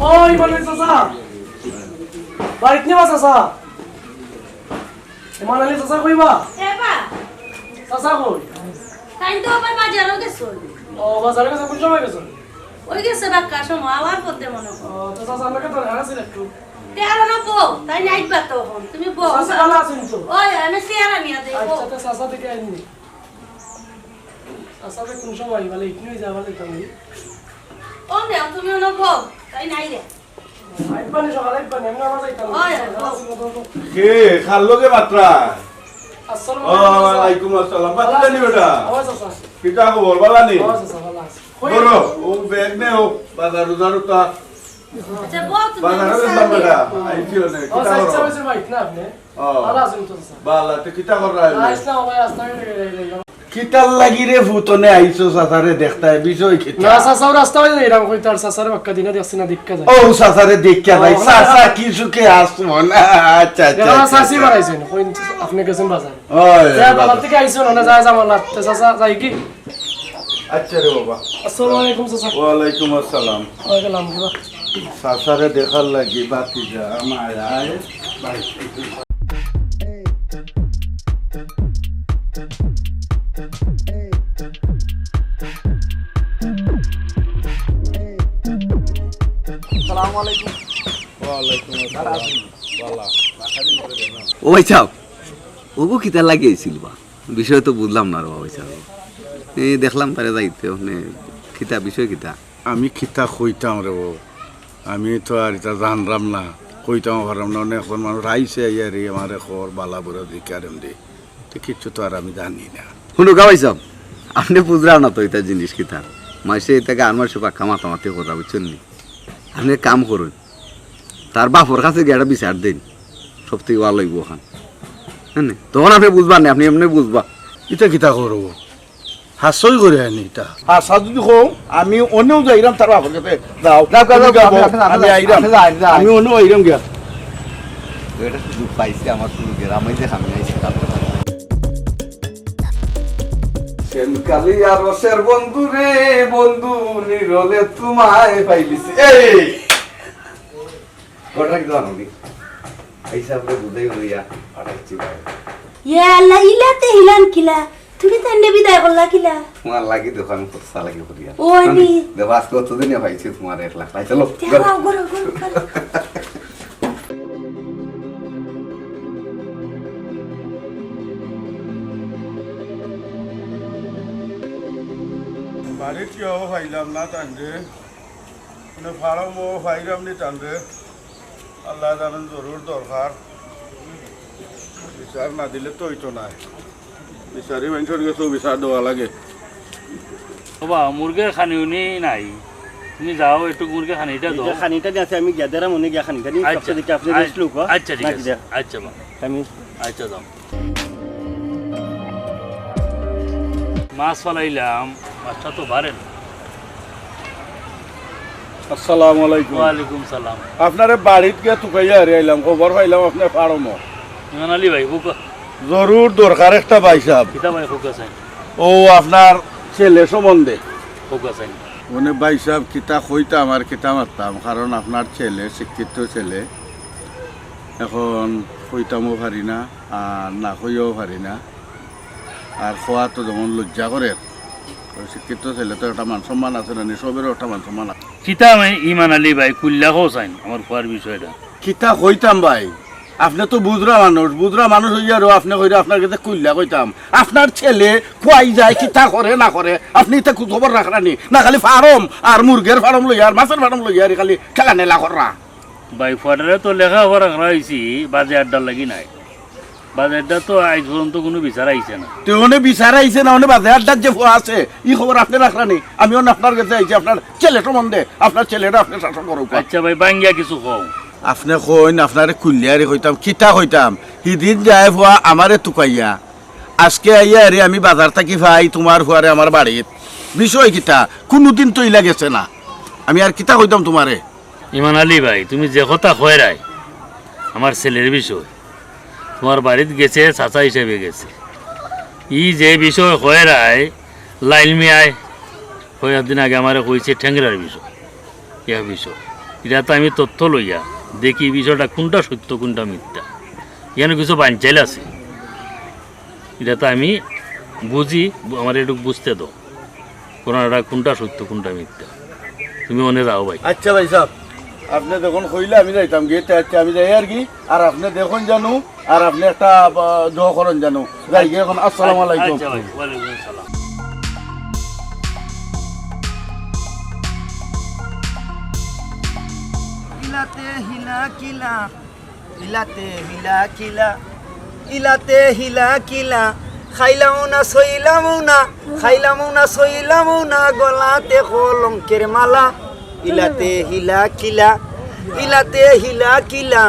ওই মানালি চাচা। বাড়িত নি বা চাচা? এ মানালি চাচা কই বা? এ বা। চাচা কই? তাইন তো আবার বাজারও গেছইন। ও, বাজারে গেছে, কোন সময় গেছে? ওই গেছে বাক্কা সময়, আওয়ার পথে মনে হয়। ও, তো চাচা, আপনাকে দরকার আছে একটু। তে আর না বউ, তাইন আইবা তো এখন। তুমি বউ। চাচা ভালো আছেন তো? ওই, আমি চেয়ার আনিয়া দেই, বউ। আচ্ছা, তো চাচা দেখে আইনি। চাচা যে কোন সময়, মানে, এখানে যাওয়া যাইতাম নি। ও মেয়ে, তুমি অনো বউ, তাইন আইরে। আইবানি সকালে আইবানি, আমি আমার যাইতাম। ওই, ওই, বউ। কে, কার লগে বাতরা? আসসালামু ও, আলাইকুম, চাচা। ওয়ালাইকুম আসসালাম। বাতরা নি বেটা? ওই, চাচা। কিতা খবর, বালা নি? ওই, চাচা, ভালো আছি। ধরো, ও ব্যাগ নে, ও বাজার উজার উতা। আচ্ছা, বউ, তুমি বাজারে গেছিলাম বেটা, আইছি অনে, ও, কিতা চাচা, করো? ওই যে ভাই, না আপনি? ও। ভালো আছেন তো, চাচা? বালা, তো কিতা কররা? না, আইলাম, ভাই, রাস্তায় বেরিয়ে এলাম। কিতার লাগি রে ফুতনে আইছো চাচারে দেখতায়, বিষয় কিতা? না, চাচাও রাস্তা হয়ে এরকম কইতে আর চাচারে বাক্কা দিনে দেখছি না, দীক্ষা যায়। ও, চাচারে দীক্ষা যায়। ও, চাচা না। কি সুখে আসবো না? আচ্ছা, আচ্ছা, এরা আচ্ছা, চাচি আচ্ছা। বাড়াইছেন, কই আপনি গেছেন বাজার। ওই, যা বাজার। বাজার থেকে আইছেন, ওনা যায় জামালা, তো চাচা যাই কি? আচ্ছা রে বাবা। আসসালামু আলাইকুম চাচা। ওয়ালাইকুম আসসালাম। ওয়ালাইকুম কিবা? চাচারে দেখার লাগি বাতি যা আমার আয়। আসসালামু আলাইকুম। ওয়ালাইকুম আসসালাম। বালা। ও ভাই সাহেব, ওগো কিতা লাগিয়েছিল বা? বিষয় তো বুঝলাম না রে বাবা সাহেব। এই দেখলাম তারে যাইতে, মানে, কিতা বিষয় কিতা? আমি কিতা কইতাম রে বাবা, আমি তো আর ইতা জানরাম না, কইতাম পাররাম না। অনে অখন মানুষ আইছে, আইয়া রে আমারে খবর বালা বুরা জিকারেন দে, তো কিচ্ছু তো আর আমি জানি না। হুনো গা ভাই সাহেব, আপনে বুঝরা না তো ইতা জিনিস কিতা, মাইসে ইতাকে আর মাইসে পাক্কা মাতামাতি কররা, বুঝছইন নি? আপনে কাম করইন, তার বাপর কাছে গিয়া একটা বিচার দেইন, সব থাকি ভালা অইবো অখান। হ্যাঁ নি? তখন আপনে বুঝবা নি, আপনে এমনে বুঝবা। ইতা কিতা করবো? হাসই করে আনি ইতা। হাসা যদি কও, আমি অনেও যাইরাম তার বাপর কাছে। যাও, যাও, যাও, তুমি যাও, যাও, আপনে, আপনে, আমি আপনে, আইরাম। আপনে যাইন, যাইন। আমি অনেও আইরাম গিয়া। এটা সুযোগ পাইছে আমার শুরু গেরা, আমি যে সামনে আইছি তার কথা। সেন কালিয়া রসের বন্ধু রে, বন্ধু নিরলে তোমায় পাইলিছি। এই! ঘটনা কি জানো নি? এই সাহেবরে বুঝাই বুঝাইয়া পাঠাইছি ভাই। ইয়া আল্লাহ, ইলাতে হিলান কিলা? তুমি তাইনরে বিদায় করলা কিলা? তোমার লাগি দেখো আমি কত চালাকি করিয়া। ও, আমি দেখো আজকে কতদিনে পাইছি তোমার একলা। ভাই চলো, যাও, ঘরো। ঘরো, ঘরো, ঘরো। বাড়িত কেউ পাইলাম না তানরে। মানে ফার্মও পাইলাম নি তানরে। আল্লাহ জানেন জরুর দরকার। বিচার না দিলে তো অইতো নায়। বিচারি মানষর গেছেও বিচার দেওয়া লাগে। বাবা, মুরগের খানি উনি নাই। তুমি যাও, একটু মুরগের খানিটা দাও। খানিটা নিয়ে আছে, আমি গিয়া দেরাম, উনি গিয়া খানিটা নিয়ে আচ্ছা। সবচেয়ে দেখি আপনি আচ্ছা, রেস্ট লুক, হ্যাঁ? আচ্ছা, ঠিক আছে। আচ্ছা, বাবা। আমি আচ্ছা, যাও। মাছ ফালাইলাম, মাছটা তো বাড়ে না। আসসালামু আলাইকুম। ওয়ালাইকুম সালাম। আপনারে বাড়িত গিয়া তুকাইয়া হারি আইলাম, খবর পাইলাম আপনি ফার্মও। ইমান আলী ভাই, হুকা। জরুর দরকার একটা ভাই সাহেব। কিতা ভাই, হুকা চাইন? ও আপনার ছেলে সম্বন্ধে। হুকা চাইন। মানে ভাই সাহেব, কিতা কইতাম আর কিতা মারতাম, কারণ আপনার ছেলে, শিক্ষিত ছেলে, এখন কইতামও পারি না, আর না কইয়াও পারি না। আর কওয়া তো যেমন লজ্জা করের, ওই শিক্ষিত ছেলে তো একটা মান সম্মান আছে না নি, সবেরও একটা মান সম্মান আছে। কিতা আমি ইমান আলী ভাই, খুইল্লা কও চাইন আমার ফুয়ার বিষয়টা। কিতা কইতাম ভাই, আপনে তো বুঝরা মানুষ, বুঝরা মানুষ অইয়ারও আপনে কইরা আপনার গেছে খুইল্লা কইতাম। আপনার ছেলে কুয়াই যায়, কিতা করে না করে, আপনে ইতা খোঁজ খবর রাখরা নি? না খালি ফার্ম আর মুরগের ফার্ম লইয়া আর মাছের ফার্ম লইয়া আর খালি খেলা নেলা কররা। ভাই, ফুয়াটারে তো লেখাপড়া করাইছি, বাজে আড্ডার লাগি নায়। বাজে আড্ডা তো আইজ পর্যন্ত কুনু বিচার আইছে না। তে অনে বিচার আইছে না, অনে বাজে আড্ডার যে ফুয়া আছে, ই খবর আপনে রাখরা নি? আমি অনে আপনার গেছে আইছি, আপনার ছেলে সম্বন্ধে, আপনার ছেলেরে আপনে শাসন করউক্কা। আচ্ছা ভাই, ভাঙ্গিয়া কিছু কও। আপনে কইন, আপনারে খুইল্লা হারি কইতাম, কিতা কইতাম? হিদিন যায় ফুয়া আমারে তুকাইয়া, আজকে আইয়া হারি আমি বাজার থাকি পাই তুমার ফুয়ারে আমার বাড়িত। বিষয় কিতা? কুনুদিন তো ইলা গেছে না। আমি আর কিতা কইতাম তুমারে? ইমান আলী ভাই, তুমি যে কথা কইরায়, আমার ছেলের বিষয়, তুমার বাড়িত গেছে, চাচা হিসাবে গেছে। ই যে বিষয় কইরায়, লাইল মিয়ায় কয়েকদিন আগে আমারে কইছে ঠেংরার বিষয়, ইয়া বিষয়। ইটা তো আমি তথ্য লইয়া দেখি বিষয়টা কুনটা সত্য, কুনটা মিথ্যা। ইয়ানো কিছু বানচাইল আছে। ইটা তো আমি বুঝি, বু-, আমারে একটু বুঝতে দাও। কোনটা, কোনটা সত্য, কোনটা মিথ্যা। তুমি অনে যাও ভাই। আচ্ছা ভাই সাহেব, আপনে যখন কইলা আমি যাইতাম গিয়া, তে আচ্ছা আমি যাই আর কি। আর আপনে দেখইন জানু, আর আপনে একটা, আহ, দোয়া করইন জানু। যাই গিয়া এখন, আসসালামু আলাইকুম। আচ্ছা ভাই, ওয়ালাইকুম আসসালাম। ইলাতে হিলা কিলা, ইলাতে হিলা কিলা, ইলাতে হিলা কিলা, খাইলামও না, সইলামও না, খাইলামও না, সইলামও না, গলাতে কলঙ্কের মালা। ইলাতে হিলা কিলা, ইলাতে হিলা কিলা,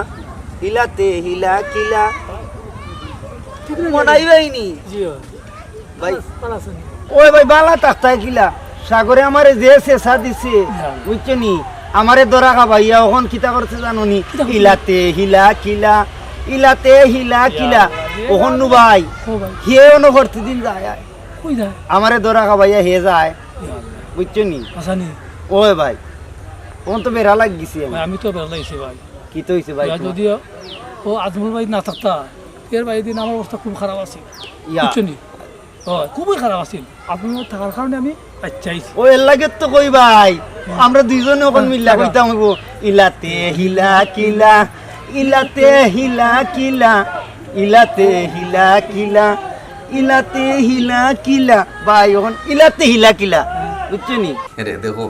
ইলাতে হিলা কিলা। মনাই ভাইনি? জি, ভাই। ভাই। ভালা আছেন? ওই ভাই, বালা থাকতায় কিলা? সাগরে আমারে যে ছেছা দিছে, হ্যাঁ। বুঝছো নি? আমারে ধরা খাবাইয়া, অখন কিতা করছে জানো নি? কিতা করছে? ইলাতে হিলা কিলা, ইলাতে হিলা কিলা। ইয়া, অখন নু ভাই, ও ভাই। হে অনো প্রতিদিন যায়, আয়। কই যায়? আমারে ধরা খাবাইয়া হে যায়। বুঝছো নি? আচ্ছা নি? ওই ভাই, অখন তো বেড়া লাগি গেছি আমি। ভাই, আমি তো বেড়া লাগছি ভাই। কিতা অইছে ভাই ইয়া তোমার? যদি ও আজমল ভাই না থাকতা, এর ভাই দিন আমার অবস্থা খুব খারাপ আছিল। ইয়া। বুঝছো নি? হয়, খুবই খারাপ আছিল। আপনার থাকার কারণে আমি বাঁচিয়া আইছি। ও এর লাগি তো কই ভাই, আমরা দুইজনে অখন হ্যাঁ, মিল্লা টাকা। কইতাম অইবো, ইলাতে হিলা কিলা, ইলাতে হিলা কিলা, ইলাতে হিলা কিলা, ইলাতে হিলা কিলা। ভাই, অখন ইলাতে হিলা কিলা, বুঝছো নি? এরে দেখো,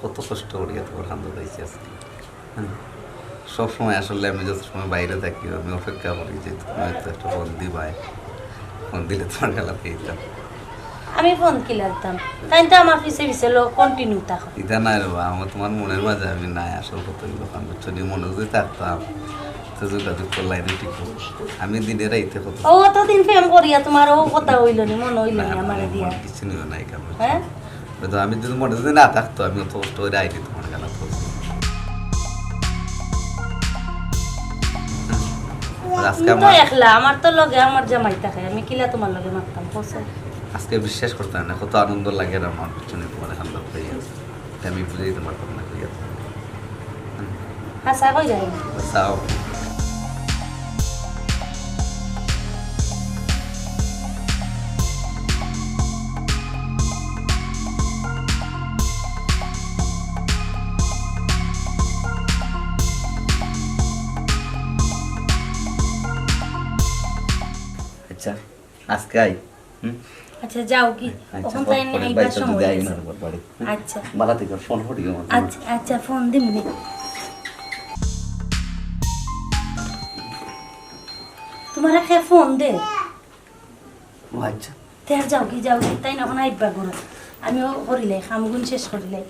কত কষ্ট করিয়া তোমার কান্দো যাইছি আজকে। হ্যাঁ, সব সময় আসলে আমি যত সময় বাইরে থাকি, আমি অপেক্ষা করি যে তুমি হয়তো একটা ফোন দিবায়, ফোন দিলে তোমার গেলা পেয়ে দিতাম। আমি ফোন কিলা দিতাম? তাইন তো আমার পিছে পিছে লো কন্টিনিউ থাকো। ইতা নায় রে বা, আমার তোমার মনের মাঝে আমি নাই, আসল কথা অইলো, কারণ বুঝছো নি, মনে যদি থাকতাম, তো যোগাযোগ করলাই না ঠিক মতো। আমি দিনে রাইতে কত ও অতদিন প্রেম করিয়া তোমার ও কথা অইলো নি, মনো অইলো না, নি না, আমারে দিয়া? মন কিছু নিও না, এই কাম হ্যাঁ? হয়তো আমি যদি মনে যদি না থাকতো, আমি অত কষ্ট করে আইনি তোমার গেলা করছি। আর আজকে তুমি তো আমার একলা, আমার তো লগে আমার জামাই থাকে, আমি কিলা তোমার লগে মাততাম, কও চাই? আজকে বিশ্বাস করতায় না, কত আনন্দ লাগে রে আমার, বুঝছো নি, তোমার এখান লোক হয়ে গেছে। আমি বুঝাইতে পারতাম না, ঠিক আছে? হাছা কইরায় নি? চাও। আচ্ছা, আজকে আই। হুম? আচ্ছা, যাও কি? আচ্ছা, অখন পরে, তাই পরে আইবার বাইরে সময় যদি আই হইছে। না, পরে, পরে। হুম? আচ্ছা। বালা থেকে ফোন করিও আমাকে। আচ্ছা, আচ্ছা, ফোন দিমুনে। তোমারে কে ফোন দে? ও আচ্ছা। তে আর যাও কি, যাও কি? তাইন অখন আইবা ঘরো। আমিও করিলাই, কামগুন শেষ করিলাই।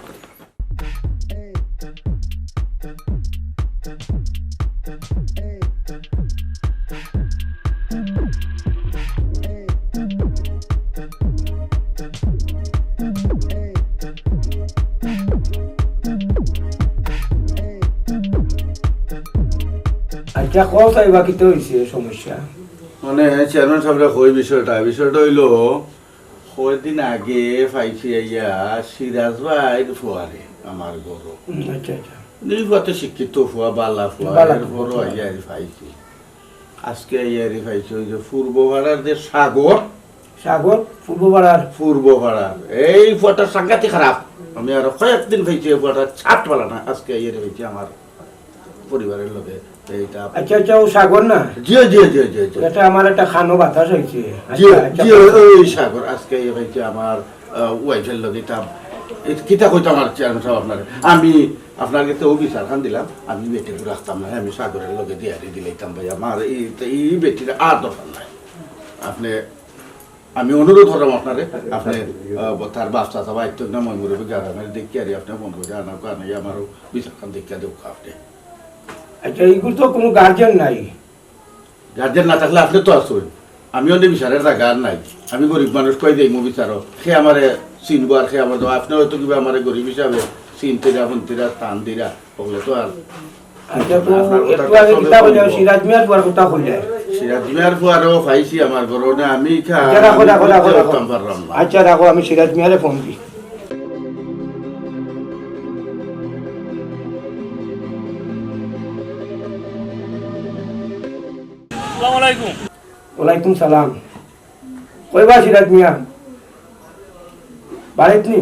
আচ্ছা, কও চাইবা কিতা অইছে সমস্যা? মানে, চেয়ারম্যান সাবরে কই বিষয়টা, বিষয়টা অইলো, কয়দিন আগে পাইছি আইয়া সিরাজ ভাইর ফুয়ারে আমার ঘরো। হুম, আচ্ছা, আচ্ছা। নি ফুয়া তো শিক্ষিত ফুয়া, বালা ফুয়া, বালা এর ফুয়া। ঘরো আইয়া আরি পাইছি। আজকে আইয়া আরি পাইছি ওই যে পূর্ব পাড়ার যে সাগর, সাগর, পূর্ব পাড়ার। পূর্ব পাড়ার। এই ফুয়াটা সাংঘাতিক খারাপ। আমি আরো কয়েকদিন পাইছি, এই ফুয়াটা ছাট বালা না। আজকে আইয়া আরি পাইছি আমার পরিবারের লগে এইটা। আচ্ছা, আচ্ছা, ও সাগর না? জি, জি, জি, জি, জি। এটা আমার একটা কানো বাতাস অইছে। জি, আচ্ছা, আচ্ছা, জি, আচ্ছা। ওই সাগর। আজকে এই হইছে আমার, আহ, ওয়াইফের লগে এটা, এই কিতা কইতাম আর চেয়ারম্যান সাব আপনারে? আমি আপনার কাছে ও বিচার খান দিলাম, আমি বেটিরে রাখতাম না, আমি সাগরের লগে দিয়া দিলাইতাম ভাই। আমার এই, এই বেটির আর দরকার নাই। আপনি আমি অনুরোধ করলাম আপনারে, আপনি, আহ, তার বাপ চাচা বা আইতো না, মই মুরব্বী গ্রামের দেখি আর আপনি ফোন করে আনা, কারণ এই আমারও বিচারখান দেখিয়া দেউক্কা আপনি। আচ্ছা, এইগুলো তো কোনো গার্জিয়ান নাই। গার্জিয়ান না থাকলে আপনি তো আছইন। আমি অনে বিচারের জাগা আর নাই। আমি গরিব মানুষ, কই যাইমু বিচারো? সে আমারে চিনবো আর সে আমার, আপনি হয়তো কিবা আমারে গরিব হিসাবে চিনতেরা, হুনতেরা, স্থান দিরা। অইলে তো আর আচ্ছা, তো আপনার কথা একটু আগে তো কিতা কইলে, শুনবো। সিরাজ মিয়ার ফুয়ার কথা কইলে। সিরাজ মিয়ার ফুয়ারেও পাইছি আমার ঘরো, না আমি খা-, আচ্ছা, রাখো, আমি রাখো, রাখো, বুঝতে রাখো। পারতাম পারলাম না। আচ্ছা, রাখো, আমি সিরাজ মিয়ারে ফোন দিই। আসসালামু আলাইকুম। ওয়ালাইকুম সালাম। কই বা সিরাজ মিয়া? বাড়িত নি?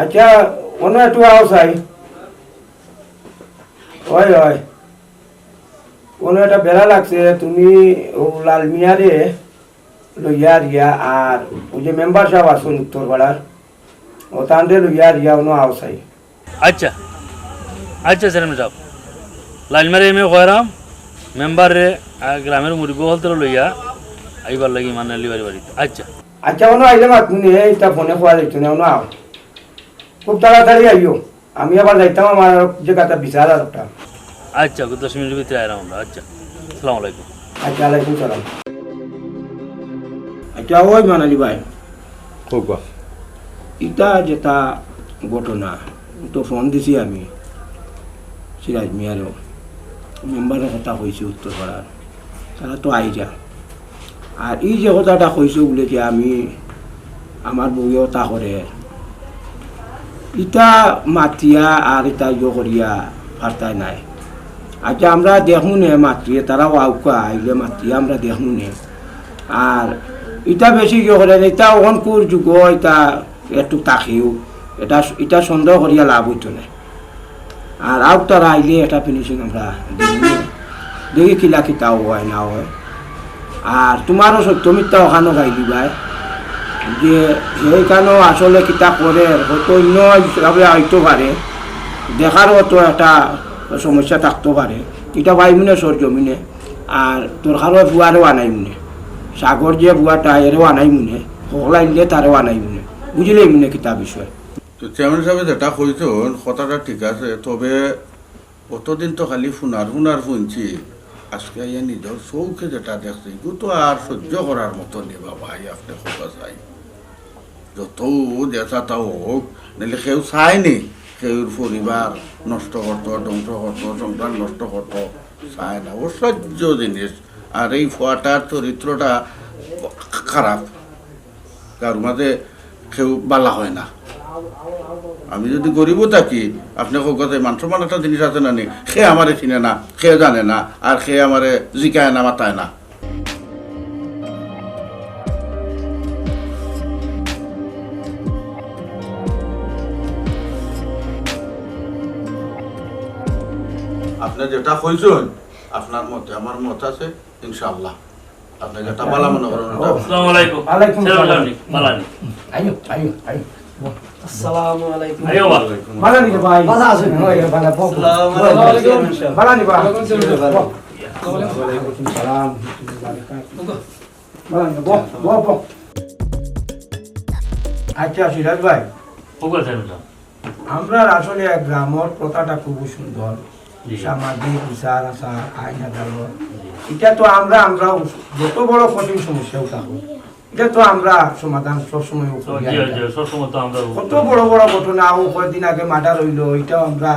আচ্ছা, অনো একটু আও চাই। অয়, অয়। অনো একটা বেড়া লাগছে, তুমি ও লাল মিয়ারে লইয়া আরিয়া, আর ওই যে মেম্বার সাব আছইন উত্তর পাড়ার, ও তানরে লইয়া আরিয়া অনো আও চাই। আচ্ছা, আচ্ছা, চেয়ারম্যান সাব, লাল মিয়ারে আমি কইরাম, মেম্বাররে, আহ, গ্রামের মুরব্বি অকলরে লইয়া আইবার লাগি মানে লিবারি বাড়িত। আচ্ছা। আচ্ছা, অনো আইলে মাতমুনে, ইতা ফোনে কওয়া যাইতো না, অনো আও। খুব তাড়াতাড়ি আইও। আমি আবার যাইতাম আমার যে কথা বিচার আর একটা। আচ্ছা, দশ মিনিটের ভিতরে আইলাম আমরা। আচ্ছা, আসসালামু আলাইকুম। আচ্ছা, আলাইকুম সালাম। আচ্ছা, ওই মানালি ভাই। কউক্কা। ইটা যেটা ঘটনা, তো ফোন দিছি আমি সিরাজ মিয়ারও, মেম্বারর কথা কইছি উত্তর পাড়ার, তারা তো আইরা। আর এই যে কথাটা কইছো বলে যে আমি আমার বউয়ে অতা করের, ইতা মাতিয়া আর ইতা ইয়ো করিয়া পারতায় নায়। আচ্ছা, আমরা দেখমু নে মাতিয়ে, তারাও আউক্কা, আইলে মাতিয়া আমরা দেখমু নে। আর ইতা বেশি ইয়ো করের, ইতা অখনকুর যুগো ইতা একটু থাকিও, ইতা, ইতা সন্দেহ করিয়া লাভ অইতো নায়। আর আউক তারা আইলে একটা finishing আমরা দিমু। দেখি কিলা কিতা অয় না অয়। আর তুমারও সত্য মিথ্যা অখানো গাইলিবায় যে, যে ইখানো আসলে কিতা করের, হয়তো অইন্য হিসাবে আইতো পারে, দেখারও তো একটা সমস্যা থাকতো পারে। ইটা পাইমু নে সরজমিনে। আর দরকার অয় ফুয়ারেও আনাইমু নে, সাগর যে ফুয়াটা এরেও আনাইমু নে, হকল আইলে তারেও আনাইমু নে, বুঝিলাইমু নে কিতা বিষয়। তো চেয়ারম্যান সাবে যেটা কইছইন, কথাটা ঠিক আছে, তবে অতদিন তো খালি হুনার হুনার হুনছি, আজকে আইয়া নিজর চউখে যেটা দেখছি, ইগু তো আর সহ্য করার মতো নি বাবা, এই আপনে কথা চাই। যত যেটা তা হোক, নাইলে কেউ চায় নি, কেউর পরিবার নষ্ট করতো, ধ্বংস করতো, সংসার নষ্ট করতো, চায় না। অসহ্য জিনিস। আর এই ফুয়াটার চরিত্রটা খারাপ। কারোর মাঝে কেউ বালা হয় না। আমি যদি গরিবও থাকি, আপনে কউক্কা যে মান সম্মান একটা জিনিস আছে না নি, কে আমারে চিনে না, কে জানে না, আর কে আমারে জিকায় না, মাতায় না। আপনে যেটা কইছইন, আপনার মতে আমার মত আছে, ইনশাআল্লাহ। আপনে যেটা বালা মনে করইন, ওটা। আসসালামু আলাইকুম। ওয়ালাইকুম সালাম। বালা নি? বালা নি? আইও, আইও, আইও। আসসালামু আলাইকুম। আইও বা। বালা নি রে ভাই? বালা আছইন? ওই, বালা, বও, বও। আসসালামু আলাইকুম। বালা নি বা? ওয়ালাইকুম সালাম। বও। বালা নি, বও, বও, বও। আচ্ছা, সিরাজ ভাই। ও কথা বললাম। আমরার আসলে গ্রামর প্রথাটা খুব সুন্দর, জি। সামাজিক বিচার আচার, আইন আদালত। জি। ইটা তো আমরা, আমরাও যত বড় কঠিন সমস্যাও থাকুক, ইটা তো আমরা সমাধান সবসময় ও করি জি, আর জি, কি। সবসময় তো আমরা ও কত করি। বড় বড় ঘটনা, ও কয়দিন আগে মার্ডার অইলো, ইটাও আমরা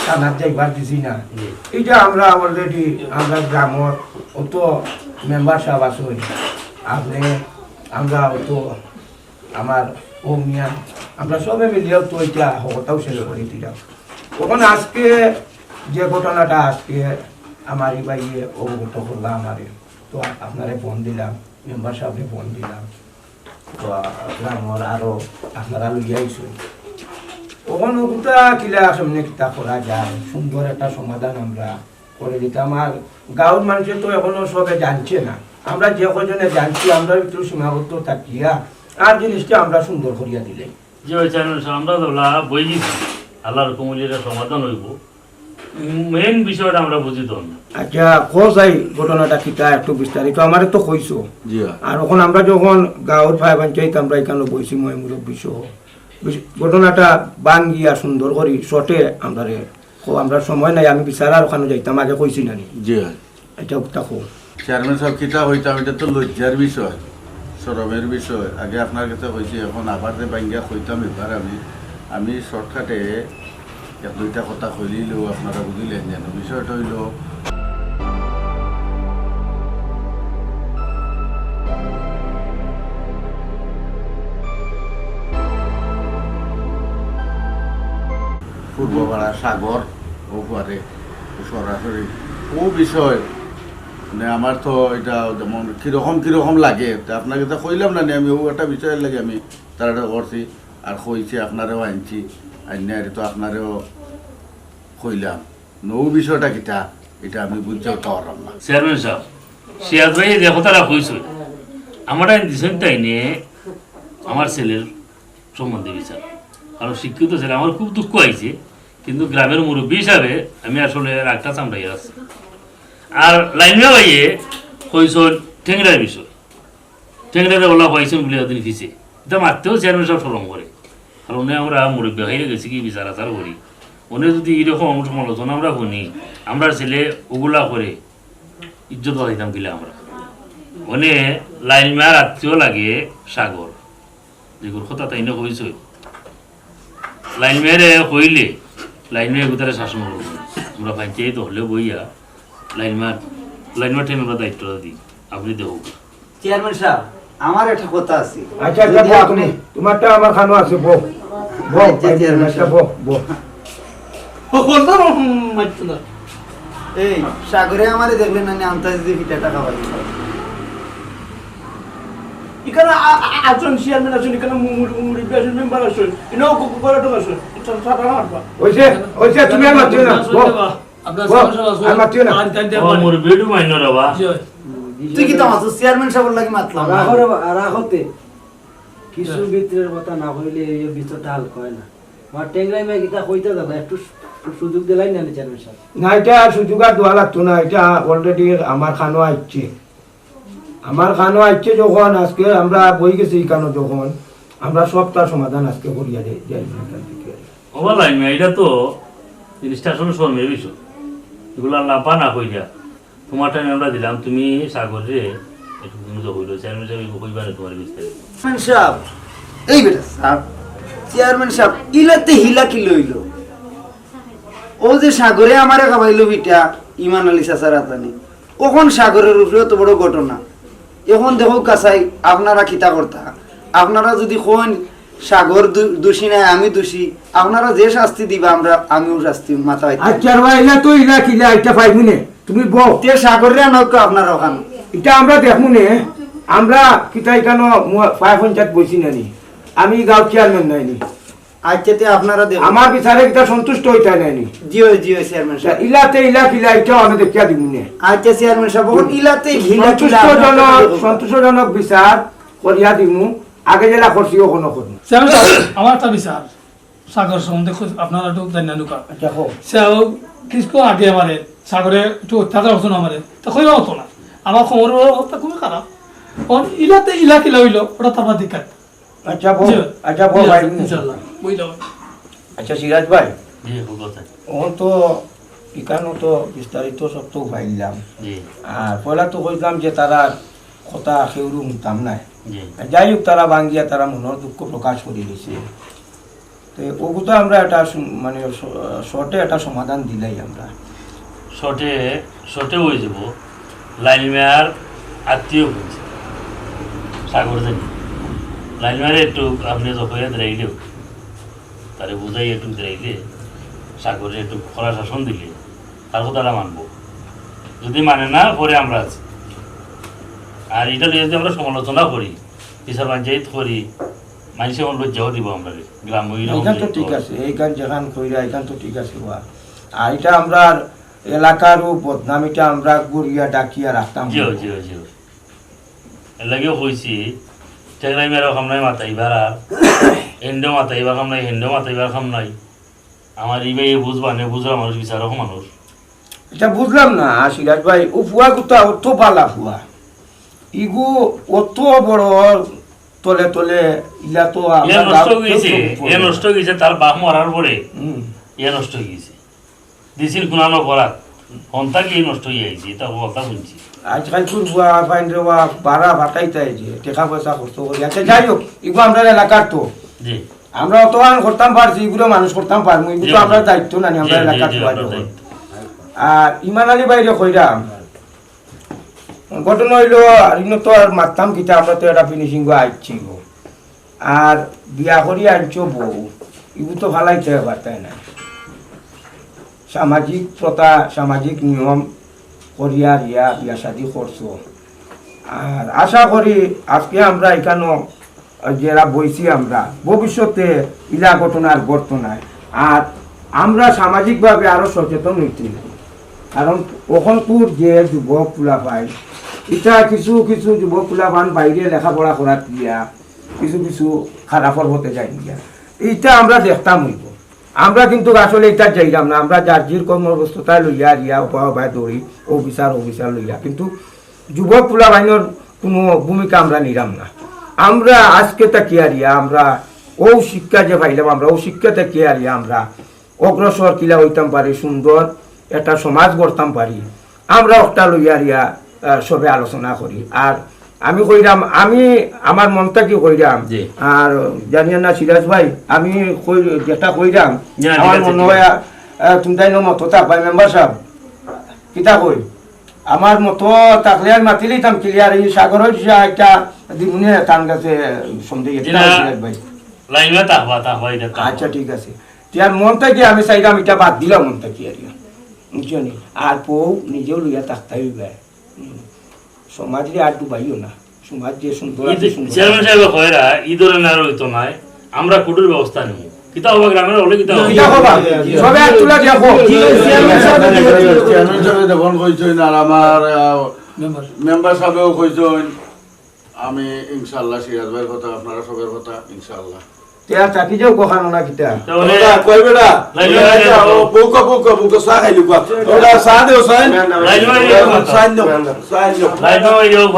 থানাত যাইবার দিছি না। জি। ইটা আমরা already আমরা গ্রামর অত মেম্বার সাব আছইন, আপনে, আমরা অত আমার ও মিয়া, আমরা সবে মিলিয়াও তো ইটা হকলতাও শেষ করি দিলাম। অখন আজকে যে ঘটনাটা আজকে আমার ই ভাইয়ে অবগত করলা আমারে, তো আ-, আপনারে ফোন দিলাম, মেম্বার সাবরে ফোন দিলাম, তো আ-, গ্রামর আরো আপনারা লইয়া আইছইন। অখন ওগুতা কিলা সামনে কিতা করা যায়, সুন্দর একটা সমাধান আমরা করে দিতাম। আর গাঁওর মানষে তো এখনো সবে জানছে না, আমরা যে কয়জনে জানছি, আমরার ভিতরে সীমাবদ্ধ থাকিয়া আর জিনিসটা আমরা সুন্দর করিয়া দিলে। জি ভাই, চেয়ারম্যান সাব, আমরা তো লা-, বই দিছি, আল্লাহর হুকুম অইলে ইটা সমাধান অইবো। মেইন বিষয়টা আমরা বুঝি তো না। আচ্ছা, কও চাই ঘটনাটা কিতা একটু বিস্তারিত, আমারে তো কইছো। জি। আর অখন আমরা যখন গাঁওর ভাই পঞ্চায়েত আমরা ইখানো বইছি, ময় মুরব্বি সহ, বিশ-, ঘটনাটা ভাঙ্গিয়া সুন্দর করি শর্টে আমরারে কও, আমরার সময় নাই, আমি বিচারার অখানো যাইতাম, আগে কইছি না নি? জি। ইটা উক্তা কও। চেয়ারম্যান সাব, কিতা কইতাম, ইটা তো লজ্জার বিষয়, শরমের বিষয়। আগে আপনার কাছে কইছি, অখন আবার যে ভাঙ্গিয়া কইতাম, এবার আমি, আমি শর্টকাটে এক দুইটা কথা কইলিলেও আপনারা বুঝিলেন যেন। বিষয়টা অইলো, পূর্বপাড়া সাগর, ও পারে সরাসরি ও বিষয়, মানে, আমার তো ইটা যেমন কিরকম কিরকম লাগে, তা আপনার কাছে কইলাম না নি আমি, ও একটা বিষয়ের লাগি আমি তাড়াতাড়ি করছি, আর কইছি, আপনারেও আনছি, আইনা এরে তো আপনারেও কইলাম। নৌ বিষয়টা কিতা, ইটা আমি বুঝতেও পারলাম না। চেয়ারম্যান সাব, সিরাজ ভাইয়ে যে কথাটা কইছইন, আমারে দিছইন তাইনে আমার ছেলের সম্বন্ধে বিচার। কারণ শিক্ষিত ছেলে, আমার খুব দুঃখ অইছে, কিন্তু গ্রামের মুরব্বি হিসাবে আমি আসলে রাগটা সামলাইয়া আছি। আর লাইনম্যান ভাইয়ে কইছইন টেংরার বিষয়। টেংরারে অলা পাইছইন বুলে অদিন পিছে। ইটা মাততেও চেয়ারম্যান সাব শরম করে। আর অনে আমরা মুরব্বি অইয়া গেছি কি বিচার আচার করি। অনে যদি ইরকম সমালোচনা আমরা হুনি, আমরার ছেলে ওগুলা করে, ইজ্জত বাঁচাইতাম কিলা আমরা। অনে লাইনম্যানর আত্মীয় লাগে সাগর। যেগুর কথা তাইনে কইছইন। লাইনম্যানরে কইলে, লাইনম্যানে এগুতারে শাসন করবো। আমরা পঞ্চায়েত হলে বইয়া, লাইনম্যান, লাইনম্যান টেন আমরা দায়িত্বটা দিই। আপনে দেখউক্কা। চেয়ারম্যান সাব, আমার একটা কথা আছে। আচ্ছা, আচ্ছা, যদি বউ আপনি তুমি, তোমারটা আমার খানো আছে, বউ। বউ, আচ্ছা, চেয়ারম্যান আচ্ছা, সাহেব। বউ, বউ। বকলদার মারতো না। এই সাগরে আমারে দেখলে না, আন্তাজ দিয়ে ফিটা টাকা পাই। এখানে আ- আ- আছেন চেয়ারম্যান, আছেন এখানে মু- মু- মুরব্বী আছেন, মেম্বার আছেন, এখানে পর্যটক আছেন। সারা মারবা। ওইসে, ওইসে, তুমি আর মাতিও না, বউ। আপনার বউ, সামনে সব আছে। আর মাতিও না। আর তাই দিয়ে ও পারে। মুরব্বী, একটু মাইন্য রে বা। জি হয়। তুই কিতা মাতছস? চেয়ারম্যান সাহেবর লাগি মাতলাম না। রাখো রে বা, রাখো তে। কিছু ভিতরের কথা না কইলে এই ভিতরটা হালকা হয় না। আমার টেংরাই মেয়ে কিতা কইতে যাবো, একটু সু- সুযোগ দিলাই না চেয়ারম্যান সাহেব। না, এটা আর সুযোগ আর দেওয়া লাগতো না, এটা already আমার খানো আইছে। আমার খানো আইছে যখন, আজকে আমরা বই গেছি এখানো যখন, আমরা সব তার সমাধান আজকে করিয়া যাই, যাই এখান থেকে। ওবা লাইন মিয়া, এটা তো জিনিসটা আসলে শর্মের বিষয়। এগুলা লাম্বা না কইরা তোমার টাইম আমরা দিলাম, তুমি সাগররে একটু তুমি তো কইলো, চেয়ারম্যান সাহেব কইবা না তোমার বিস্তারিত। চেয়ারম্যান সাহেব, এই বেটা স্যার, চেয়ারম্যান সাহেব, ইলাতে হিলা কি লইল? ও যে সাগরে আমারে খাবাইলো পিঠা, ইমান আলী চাচার আতানি, অখন সাগরের উপরে অত বড় ঘটনা। এখন দেখো কাছাই, আপনারা কিতা করতা? আপনারা যদি কইন সাগর দু- দোষী নাই, আমি দোষী, আপনারা যে শাস্তি দিবা, আমরা আমিও শাস্তি মাথা হইতে। আচ্ছা রে বা, ইলা তো ইলা কিলা, এটা পাইবো নে, তুমি বউ। তে সাগররে আনউক্কা আপনারা অখান। এটা আমরা দেখবো নে, আমরা কিতা এখানো মু- পায় পঞ্চায়েত বইছি না নি, আমি গাঁও চেয়ারম্যান নাইনি। আচ্ছা, তে আপনারা দেখো। আমার বিচারে কিতা সন্তুষ্ট হইতা নাইনি। জি অয়, জি অয়, চেয়ারম্যান সাহেব। ইলাতে ইলা কিলা, এটাও আমি দেখিয়া দিমু নে। আচ্ছা, চেয়ারম্যান সাহেব, অখন ইলাতে হিলা কিলা আপনারা সন্তুষ্টজনক, দেখো। সন্তুষ্টজনক বিচার করিয়া দিমু। আগে যেলা করছি, অখনো করমু। চেয়ারম্যান সাহেব, আমার একটা বিচার, সাগর সম্বন্ধে খুব আপনারা একটু জানেন না। আচ্ছা, হোক। সে কিছু আগে আমারে সাগরে একটু অত্যাচার করছে না আমারে, তা কইবা হতো না। আমার খবর অবস্থা খুবই খারাপ। অখন ইলাতে ইলা কিলা হইলো, ওটা তো আমার দিক আছে। আচ্ছা, বউ। জি। আচ্ছা, বউ, ভাই। ইনশাআল্লাহ, বুঝলাম। আচ্ছা, সিরাজ ভাই, জি, হুকুম আছে। অখন তো এখানো তো বিস্তারিত সব তো পাইলাম। জি, আর পয়লা তো কইলাম যে তারা কথা কেউরু হুনতাম নায়। জি। যাই হোক, তারা ভাঙ্গিয়া তারা মনর দুঃখ প্রকাশ করি দিছে। তো ওগু তো আমরা একটা সম-, মানে শ-, শর্টে একটা সমাধান দিলাই আমরা। শর্টে, শর্টে হয়ে যাব। লাইন মিয়ার আত্মীয় হয়েছে সাগর জানি। লাইন মিয়ারে একটু আপনি যখন দিলাইলেও, তারে বুঝাই একটু দিলাইলে, সাগরে একটু খরা শাসন দিলে, তার কথাটা মানবো। যদি মানে না, পরে আমরা আছি। আর এটা নিয়ে যদি আমরা সমালোচনা করি, বিচার পঞ্চায়েত করি, মানুষে আমার লজ্জাও দিব আমরা, গ্রাম ওই রকম এইখান তো যে ঠিক হয়। আছে, এইখান যেখান কইরা, এইখান তো ঠিক আছে, ওয়া। আর এটা আমরা এলাকারও বদনাম, এটা আমরা গড়িয়া ডাকিয়া রাখতাম। জি, জি, জি। এর লাগেও কইছি, টেকরাই মেয়েরাও কাম নাই মাতাইবার আর, এন্ডেও মাতাইবার কাম নাই, হেন্ডেও মাতাইবার কাম নাই। আমার ই ভাই বুঝবা নে, বুঝরা মানুষ, বিচারক মানুষ। এটা বুঝলাম না, সিরাজ ভাই, ও ফুয়া গুতা অত বালা ফুয়া, ইগু অত বড় তলে তলে, ইলা তো আমরা ইয়া নষ্ট গাঁও হয়ে গেছে, কেউ চোখ পড়ে ইয়া না। নষ্ট হয়ে গেছে, তার বাপ মরার পরে হুম। ইয়া নষ্ট হয়ে গেছে। দিছিল গুণানো করাত, হন্তা গিয়ে নষ্ট হয়ে আইছে, এটা কথা শুনছি। আজকাল তোর ফুয়া ফাইন রে বা বারা ফাটাইতাই যে, টাকা পয়সা খরচ করি। আচ্ছা, যাই হোক, ইগু আমরা এলাকার তো। জি। আমরা অত আন করতাম পারছি, ইগুলো মানুষ করতাম পারমু, ইগু জি, তো আমরা জি। দায়িত্ব নানি, আমরা জি, জি, এলাকার জি, ফুয়া আমরা যখন। দায়িত্ব। আর ইমান আলী ভাইরে কইরাম, ঘটনা হইলো, আর ইনো তো আর মারতাম কিতা, আমরা তো এটা ফিনিশিং গো আইছি গো। আর বিয়া করি আনছো বউ, ইগু তো ফালাইতে পারতাই না। সামাজিক প্রথা, সামাজিক নিয়ম করিয়া রিয়া বিয়া শাদি করছো। আর আশা করি আজকে আমরা এখানো যেরা বইছি আমরা, ভবিষ্যতে ইলা ঘটনা আর ঘটতো নায়। আর আমরা সামাজিকভাবে আরো সচেতন হইতে হইব। কারণ অখনকুর যে যুবক পোলাপাইন, ইটা কিছু কিছু যুবক পোলাপান বাইরে লেখাপড়া করাত গিয়া কিছু কিছু খারাপর পথে যাইন গিয়া, ইটা আমরা দেখতাম হইব। আমরা কিন্তু আসলে ইটা যাইরাম না, আমরা যার জির কর্মব্যস্ততায় লইয়া রিয়া উপায় উপায় দৌড়ি, অফিসার অফিসার লইয়া, কিন্তু যুবক পোলাপাইনর কোনো ভূমিকা আমরা নিলাম না। আমরা আজকে তাকিয়া রিয়া, আমরা ও শিক্ষা যে পাইলাম, আমরা ও শিক্ষা তাকিয়া রিয়া আমরা অগ্রসর কিলা হইতাম পারি, সুন্দর একটা সমাজ গড়তাম পারি, আমরা একটা লইয়া রিয়া, আহ, সবে আলোচনা করি। আর আমি কইরাম, আমি আমার মন থাকি কইরাম, জি। আর জানিয়া না সিরাজ ভাই, আমি কই, যেটা কইরাম, জি, ঠিক আমার আছে, মনে ঠিক হয়, আছে। আহ, তুমি তাই মতো থাকবাই মেম্বার সাহেব, কিতা কই? আমার মতো থাকলে আমি মাতি লইতাম ক্লিয়ার, এই সাগর হইছে একটা দিমুনে তান কাছে সমঝে গেছে, জি না। তাও দিলাম ভাই। লাইনে থাকবা, থাকবা, এটা থাকবা। আচ্ছা, ঠিক আছে। তে আর মন থাকি আমি চাইলাম, এটা বাদ দিলাম মন থাকি আর কি। বুঝছো নি? আর বউ নিজেও লইয়া থাকতে হইবে। হুম। সমাজরে আর ডুবাইও না। সমাজ যে সুন্দর আছে, সুন্দর। চেয়ারম্যান সাহেব কইরা, ই ধরনের আর হইতো নায়। আমরা কুটুর ব্যবস্থা নিব। কিতা হবা গ্রামের হলে কিতা হবা? কিতা হবা? সবে আর তুলা দিয়া হোক। চেয়ারম্যান সাহেব যখন কইছেন আর আমার, আহ, মেম্বার সাহেবও কইছেন, আমি ইনশাআল্লাহ সিরাজ ভাইয়ের কথা, আপনারা সবের কথা, ইনশাআল্লাহ। তে আর থাকি যাও কখানো না কিতা? তা মানে ওটা কই বেটা? লাইন ওটা লাইন আচ্ছা, লাইন। ও বুকা, বুকা, বুকা, চা খাইলি বুকা। ওটা চা দেও, চা। Line line line. চা দেও, চা দেও। Line line line.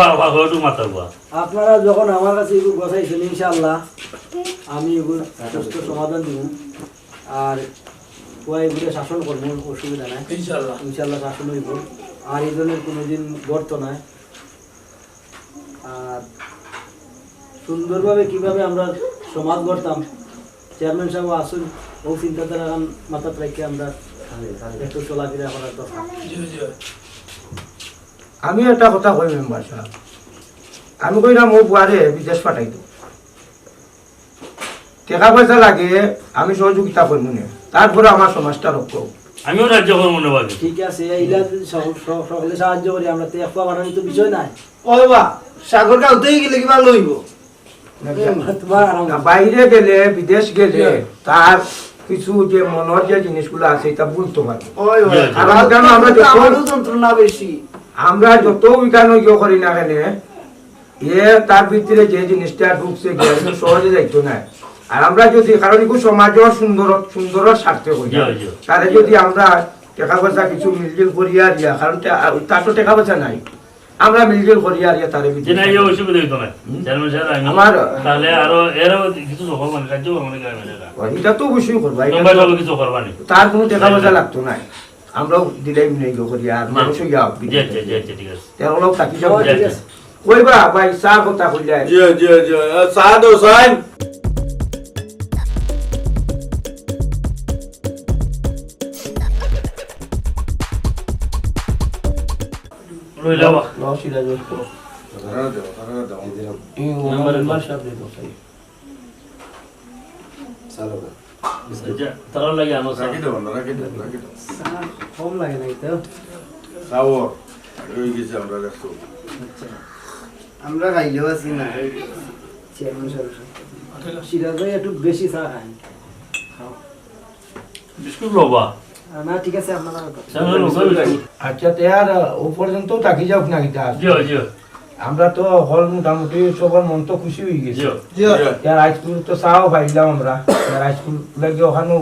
আপনারা যখন আমার কাছে এগুলো গোছাইছেন, ইনশাআল্লাহ আমি এগুলো সুস্থ সমাধান দিব। আর পুয়া এগুলো শাসন করবো, অসুবিধা নাই। ইনশাআল্লাহ। ইনশাআল্লাহ শাসন হইব। আর এই ধরনের কোনোদিন ঘটতো না। আর সুন্দরভাবে কিভাবে আমরা সমাজ গড়তাম, চেয়ারম্যান সাহেব আসুন, ও চিন্তাধারা মাথাত রেখে আমরা একটু চলাফেরা করার কথা। জি, জি। আমি একটা কথা কই মেম্বার সাহেব, আমি কইলাম ও বুয়ারে বিদেশ পাঠাই দেব, টেকা পয়সা লাগে, আমি সহযোগিতা করবো নে, তারপরে আমার সমাজটা রক্ষা হোক। আমিও সাহায্য করবো মনে ভাবি। ঠিক আছে, এইলা যদি সক-, সক-, সকলে সাহায্য করি আমরা, তো এক পা বাড়ানি তো বিষয় নাই। ওই বা, সাগর গাউতেই গেলে কি ভালো হইব? না, হুম, তোমার আরাম। না, বাইরে গেলে, বিদেশ গেলে, জি। তার কিছু যে মনের যে জিনিসগুলো আছে, এটা ভুলতে পারে। ওই, ওই। জি, জি। কারণ কেন আমরা যত আমারও যন্ত্রণা বেশি। আমরা যত বিজ্ঞান ইয়ে করি না কেন, এ তার ভিতরে যে জিনিসটা ঢুকছে, গিয়া কিন্তু সহজে যাইতো না। আর আমরা যদি, কারণ এগুলো সমাজের সুন্দর, সুন্দর স্বার্থে করি, জি, জি। তারে যদি আমরা টেকা পয়সা কিছু মিলজুল করি আর ইয়া, কারণ তে-, তার তো টেকা পয়সা নাই, আমরা মিলজুল করি আর ইয়া তারে জি, না, ভিতরে। ইয়ে অসুবিধা হইতো না। হুম। চেয়ারম্যান সাহেব, আমি আমার তাহলে আরো এরও কিছু করবো মানে, সাহায্য করবো মানে, গ্রামের এরা। এটা তো অবশ্যই করবো, এটা মেম্বার তো সাহেব কিছু করবা নি। তার কোনো টেকা পয়সা লাগতো না। আমরাও দিলাই মনে ইয়ে করি, আর জি, মানুষও জি। ইয়া জি, জি, জি, জি, ঠিক আছে। তেরো লোক থাকি যাও। জি, জি। কইবা ভাই, চা কথা কইলে। জি, জি, জি। আ, চা দাও, চা। লইলা বা। লও, সিরাজ ভাই। এই মেম্বার সাহেব রে, বসাই। আচ্ছা, তারা লাগে আনো, স্যার। রাখি দেবো না, রাখি দেবো, রাখি দেবো। স্যার, কম লাগে নাই তো? খাওয়ার, রয়ে গেছে, আমরা রাখবো। আচ্ছা। আমরা খাইলেও আছি না। চেয়ারম্যান সাহেব। সিরাজ ভাই একটু বেশি চা খায়। খাও। বিস্কুট লবা? আহ, না, ঠিক আছে, আপনারা চেয়ারম্যান সাহেব, লবা বিস্কুট? আচ্ছা, তে আর, আহ, ও পর্যন্ত থাকি যাও না, কিতা? জি, জি। আমরা তো হল মোটামুটি সবার মন তো খুশি হয়ে গেছে। জি। জি। আর হাইস্কুল তো চাও পাইলাম আমরা। আর হাইস্কুল লাগে ওখানেও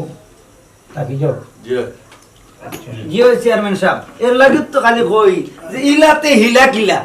থাকি যাও। জি। জি, ওই চেয়ারম্যান সাহেব, এর লাগে তো খালি কই যে ইলাতে হিলা কিলা।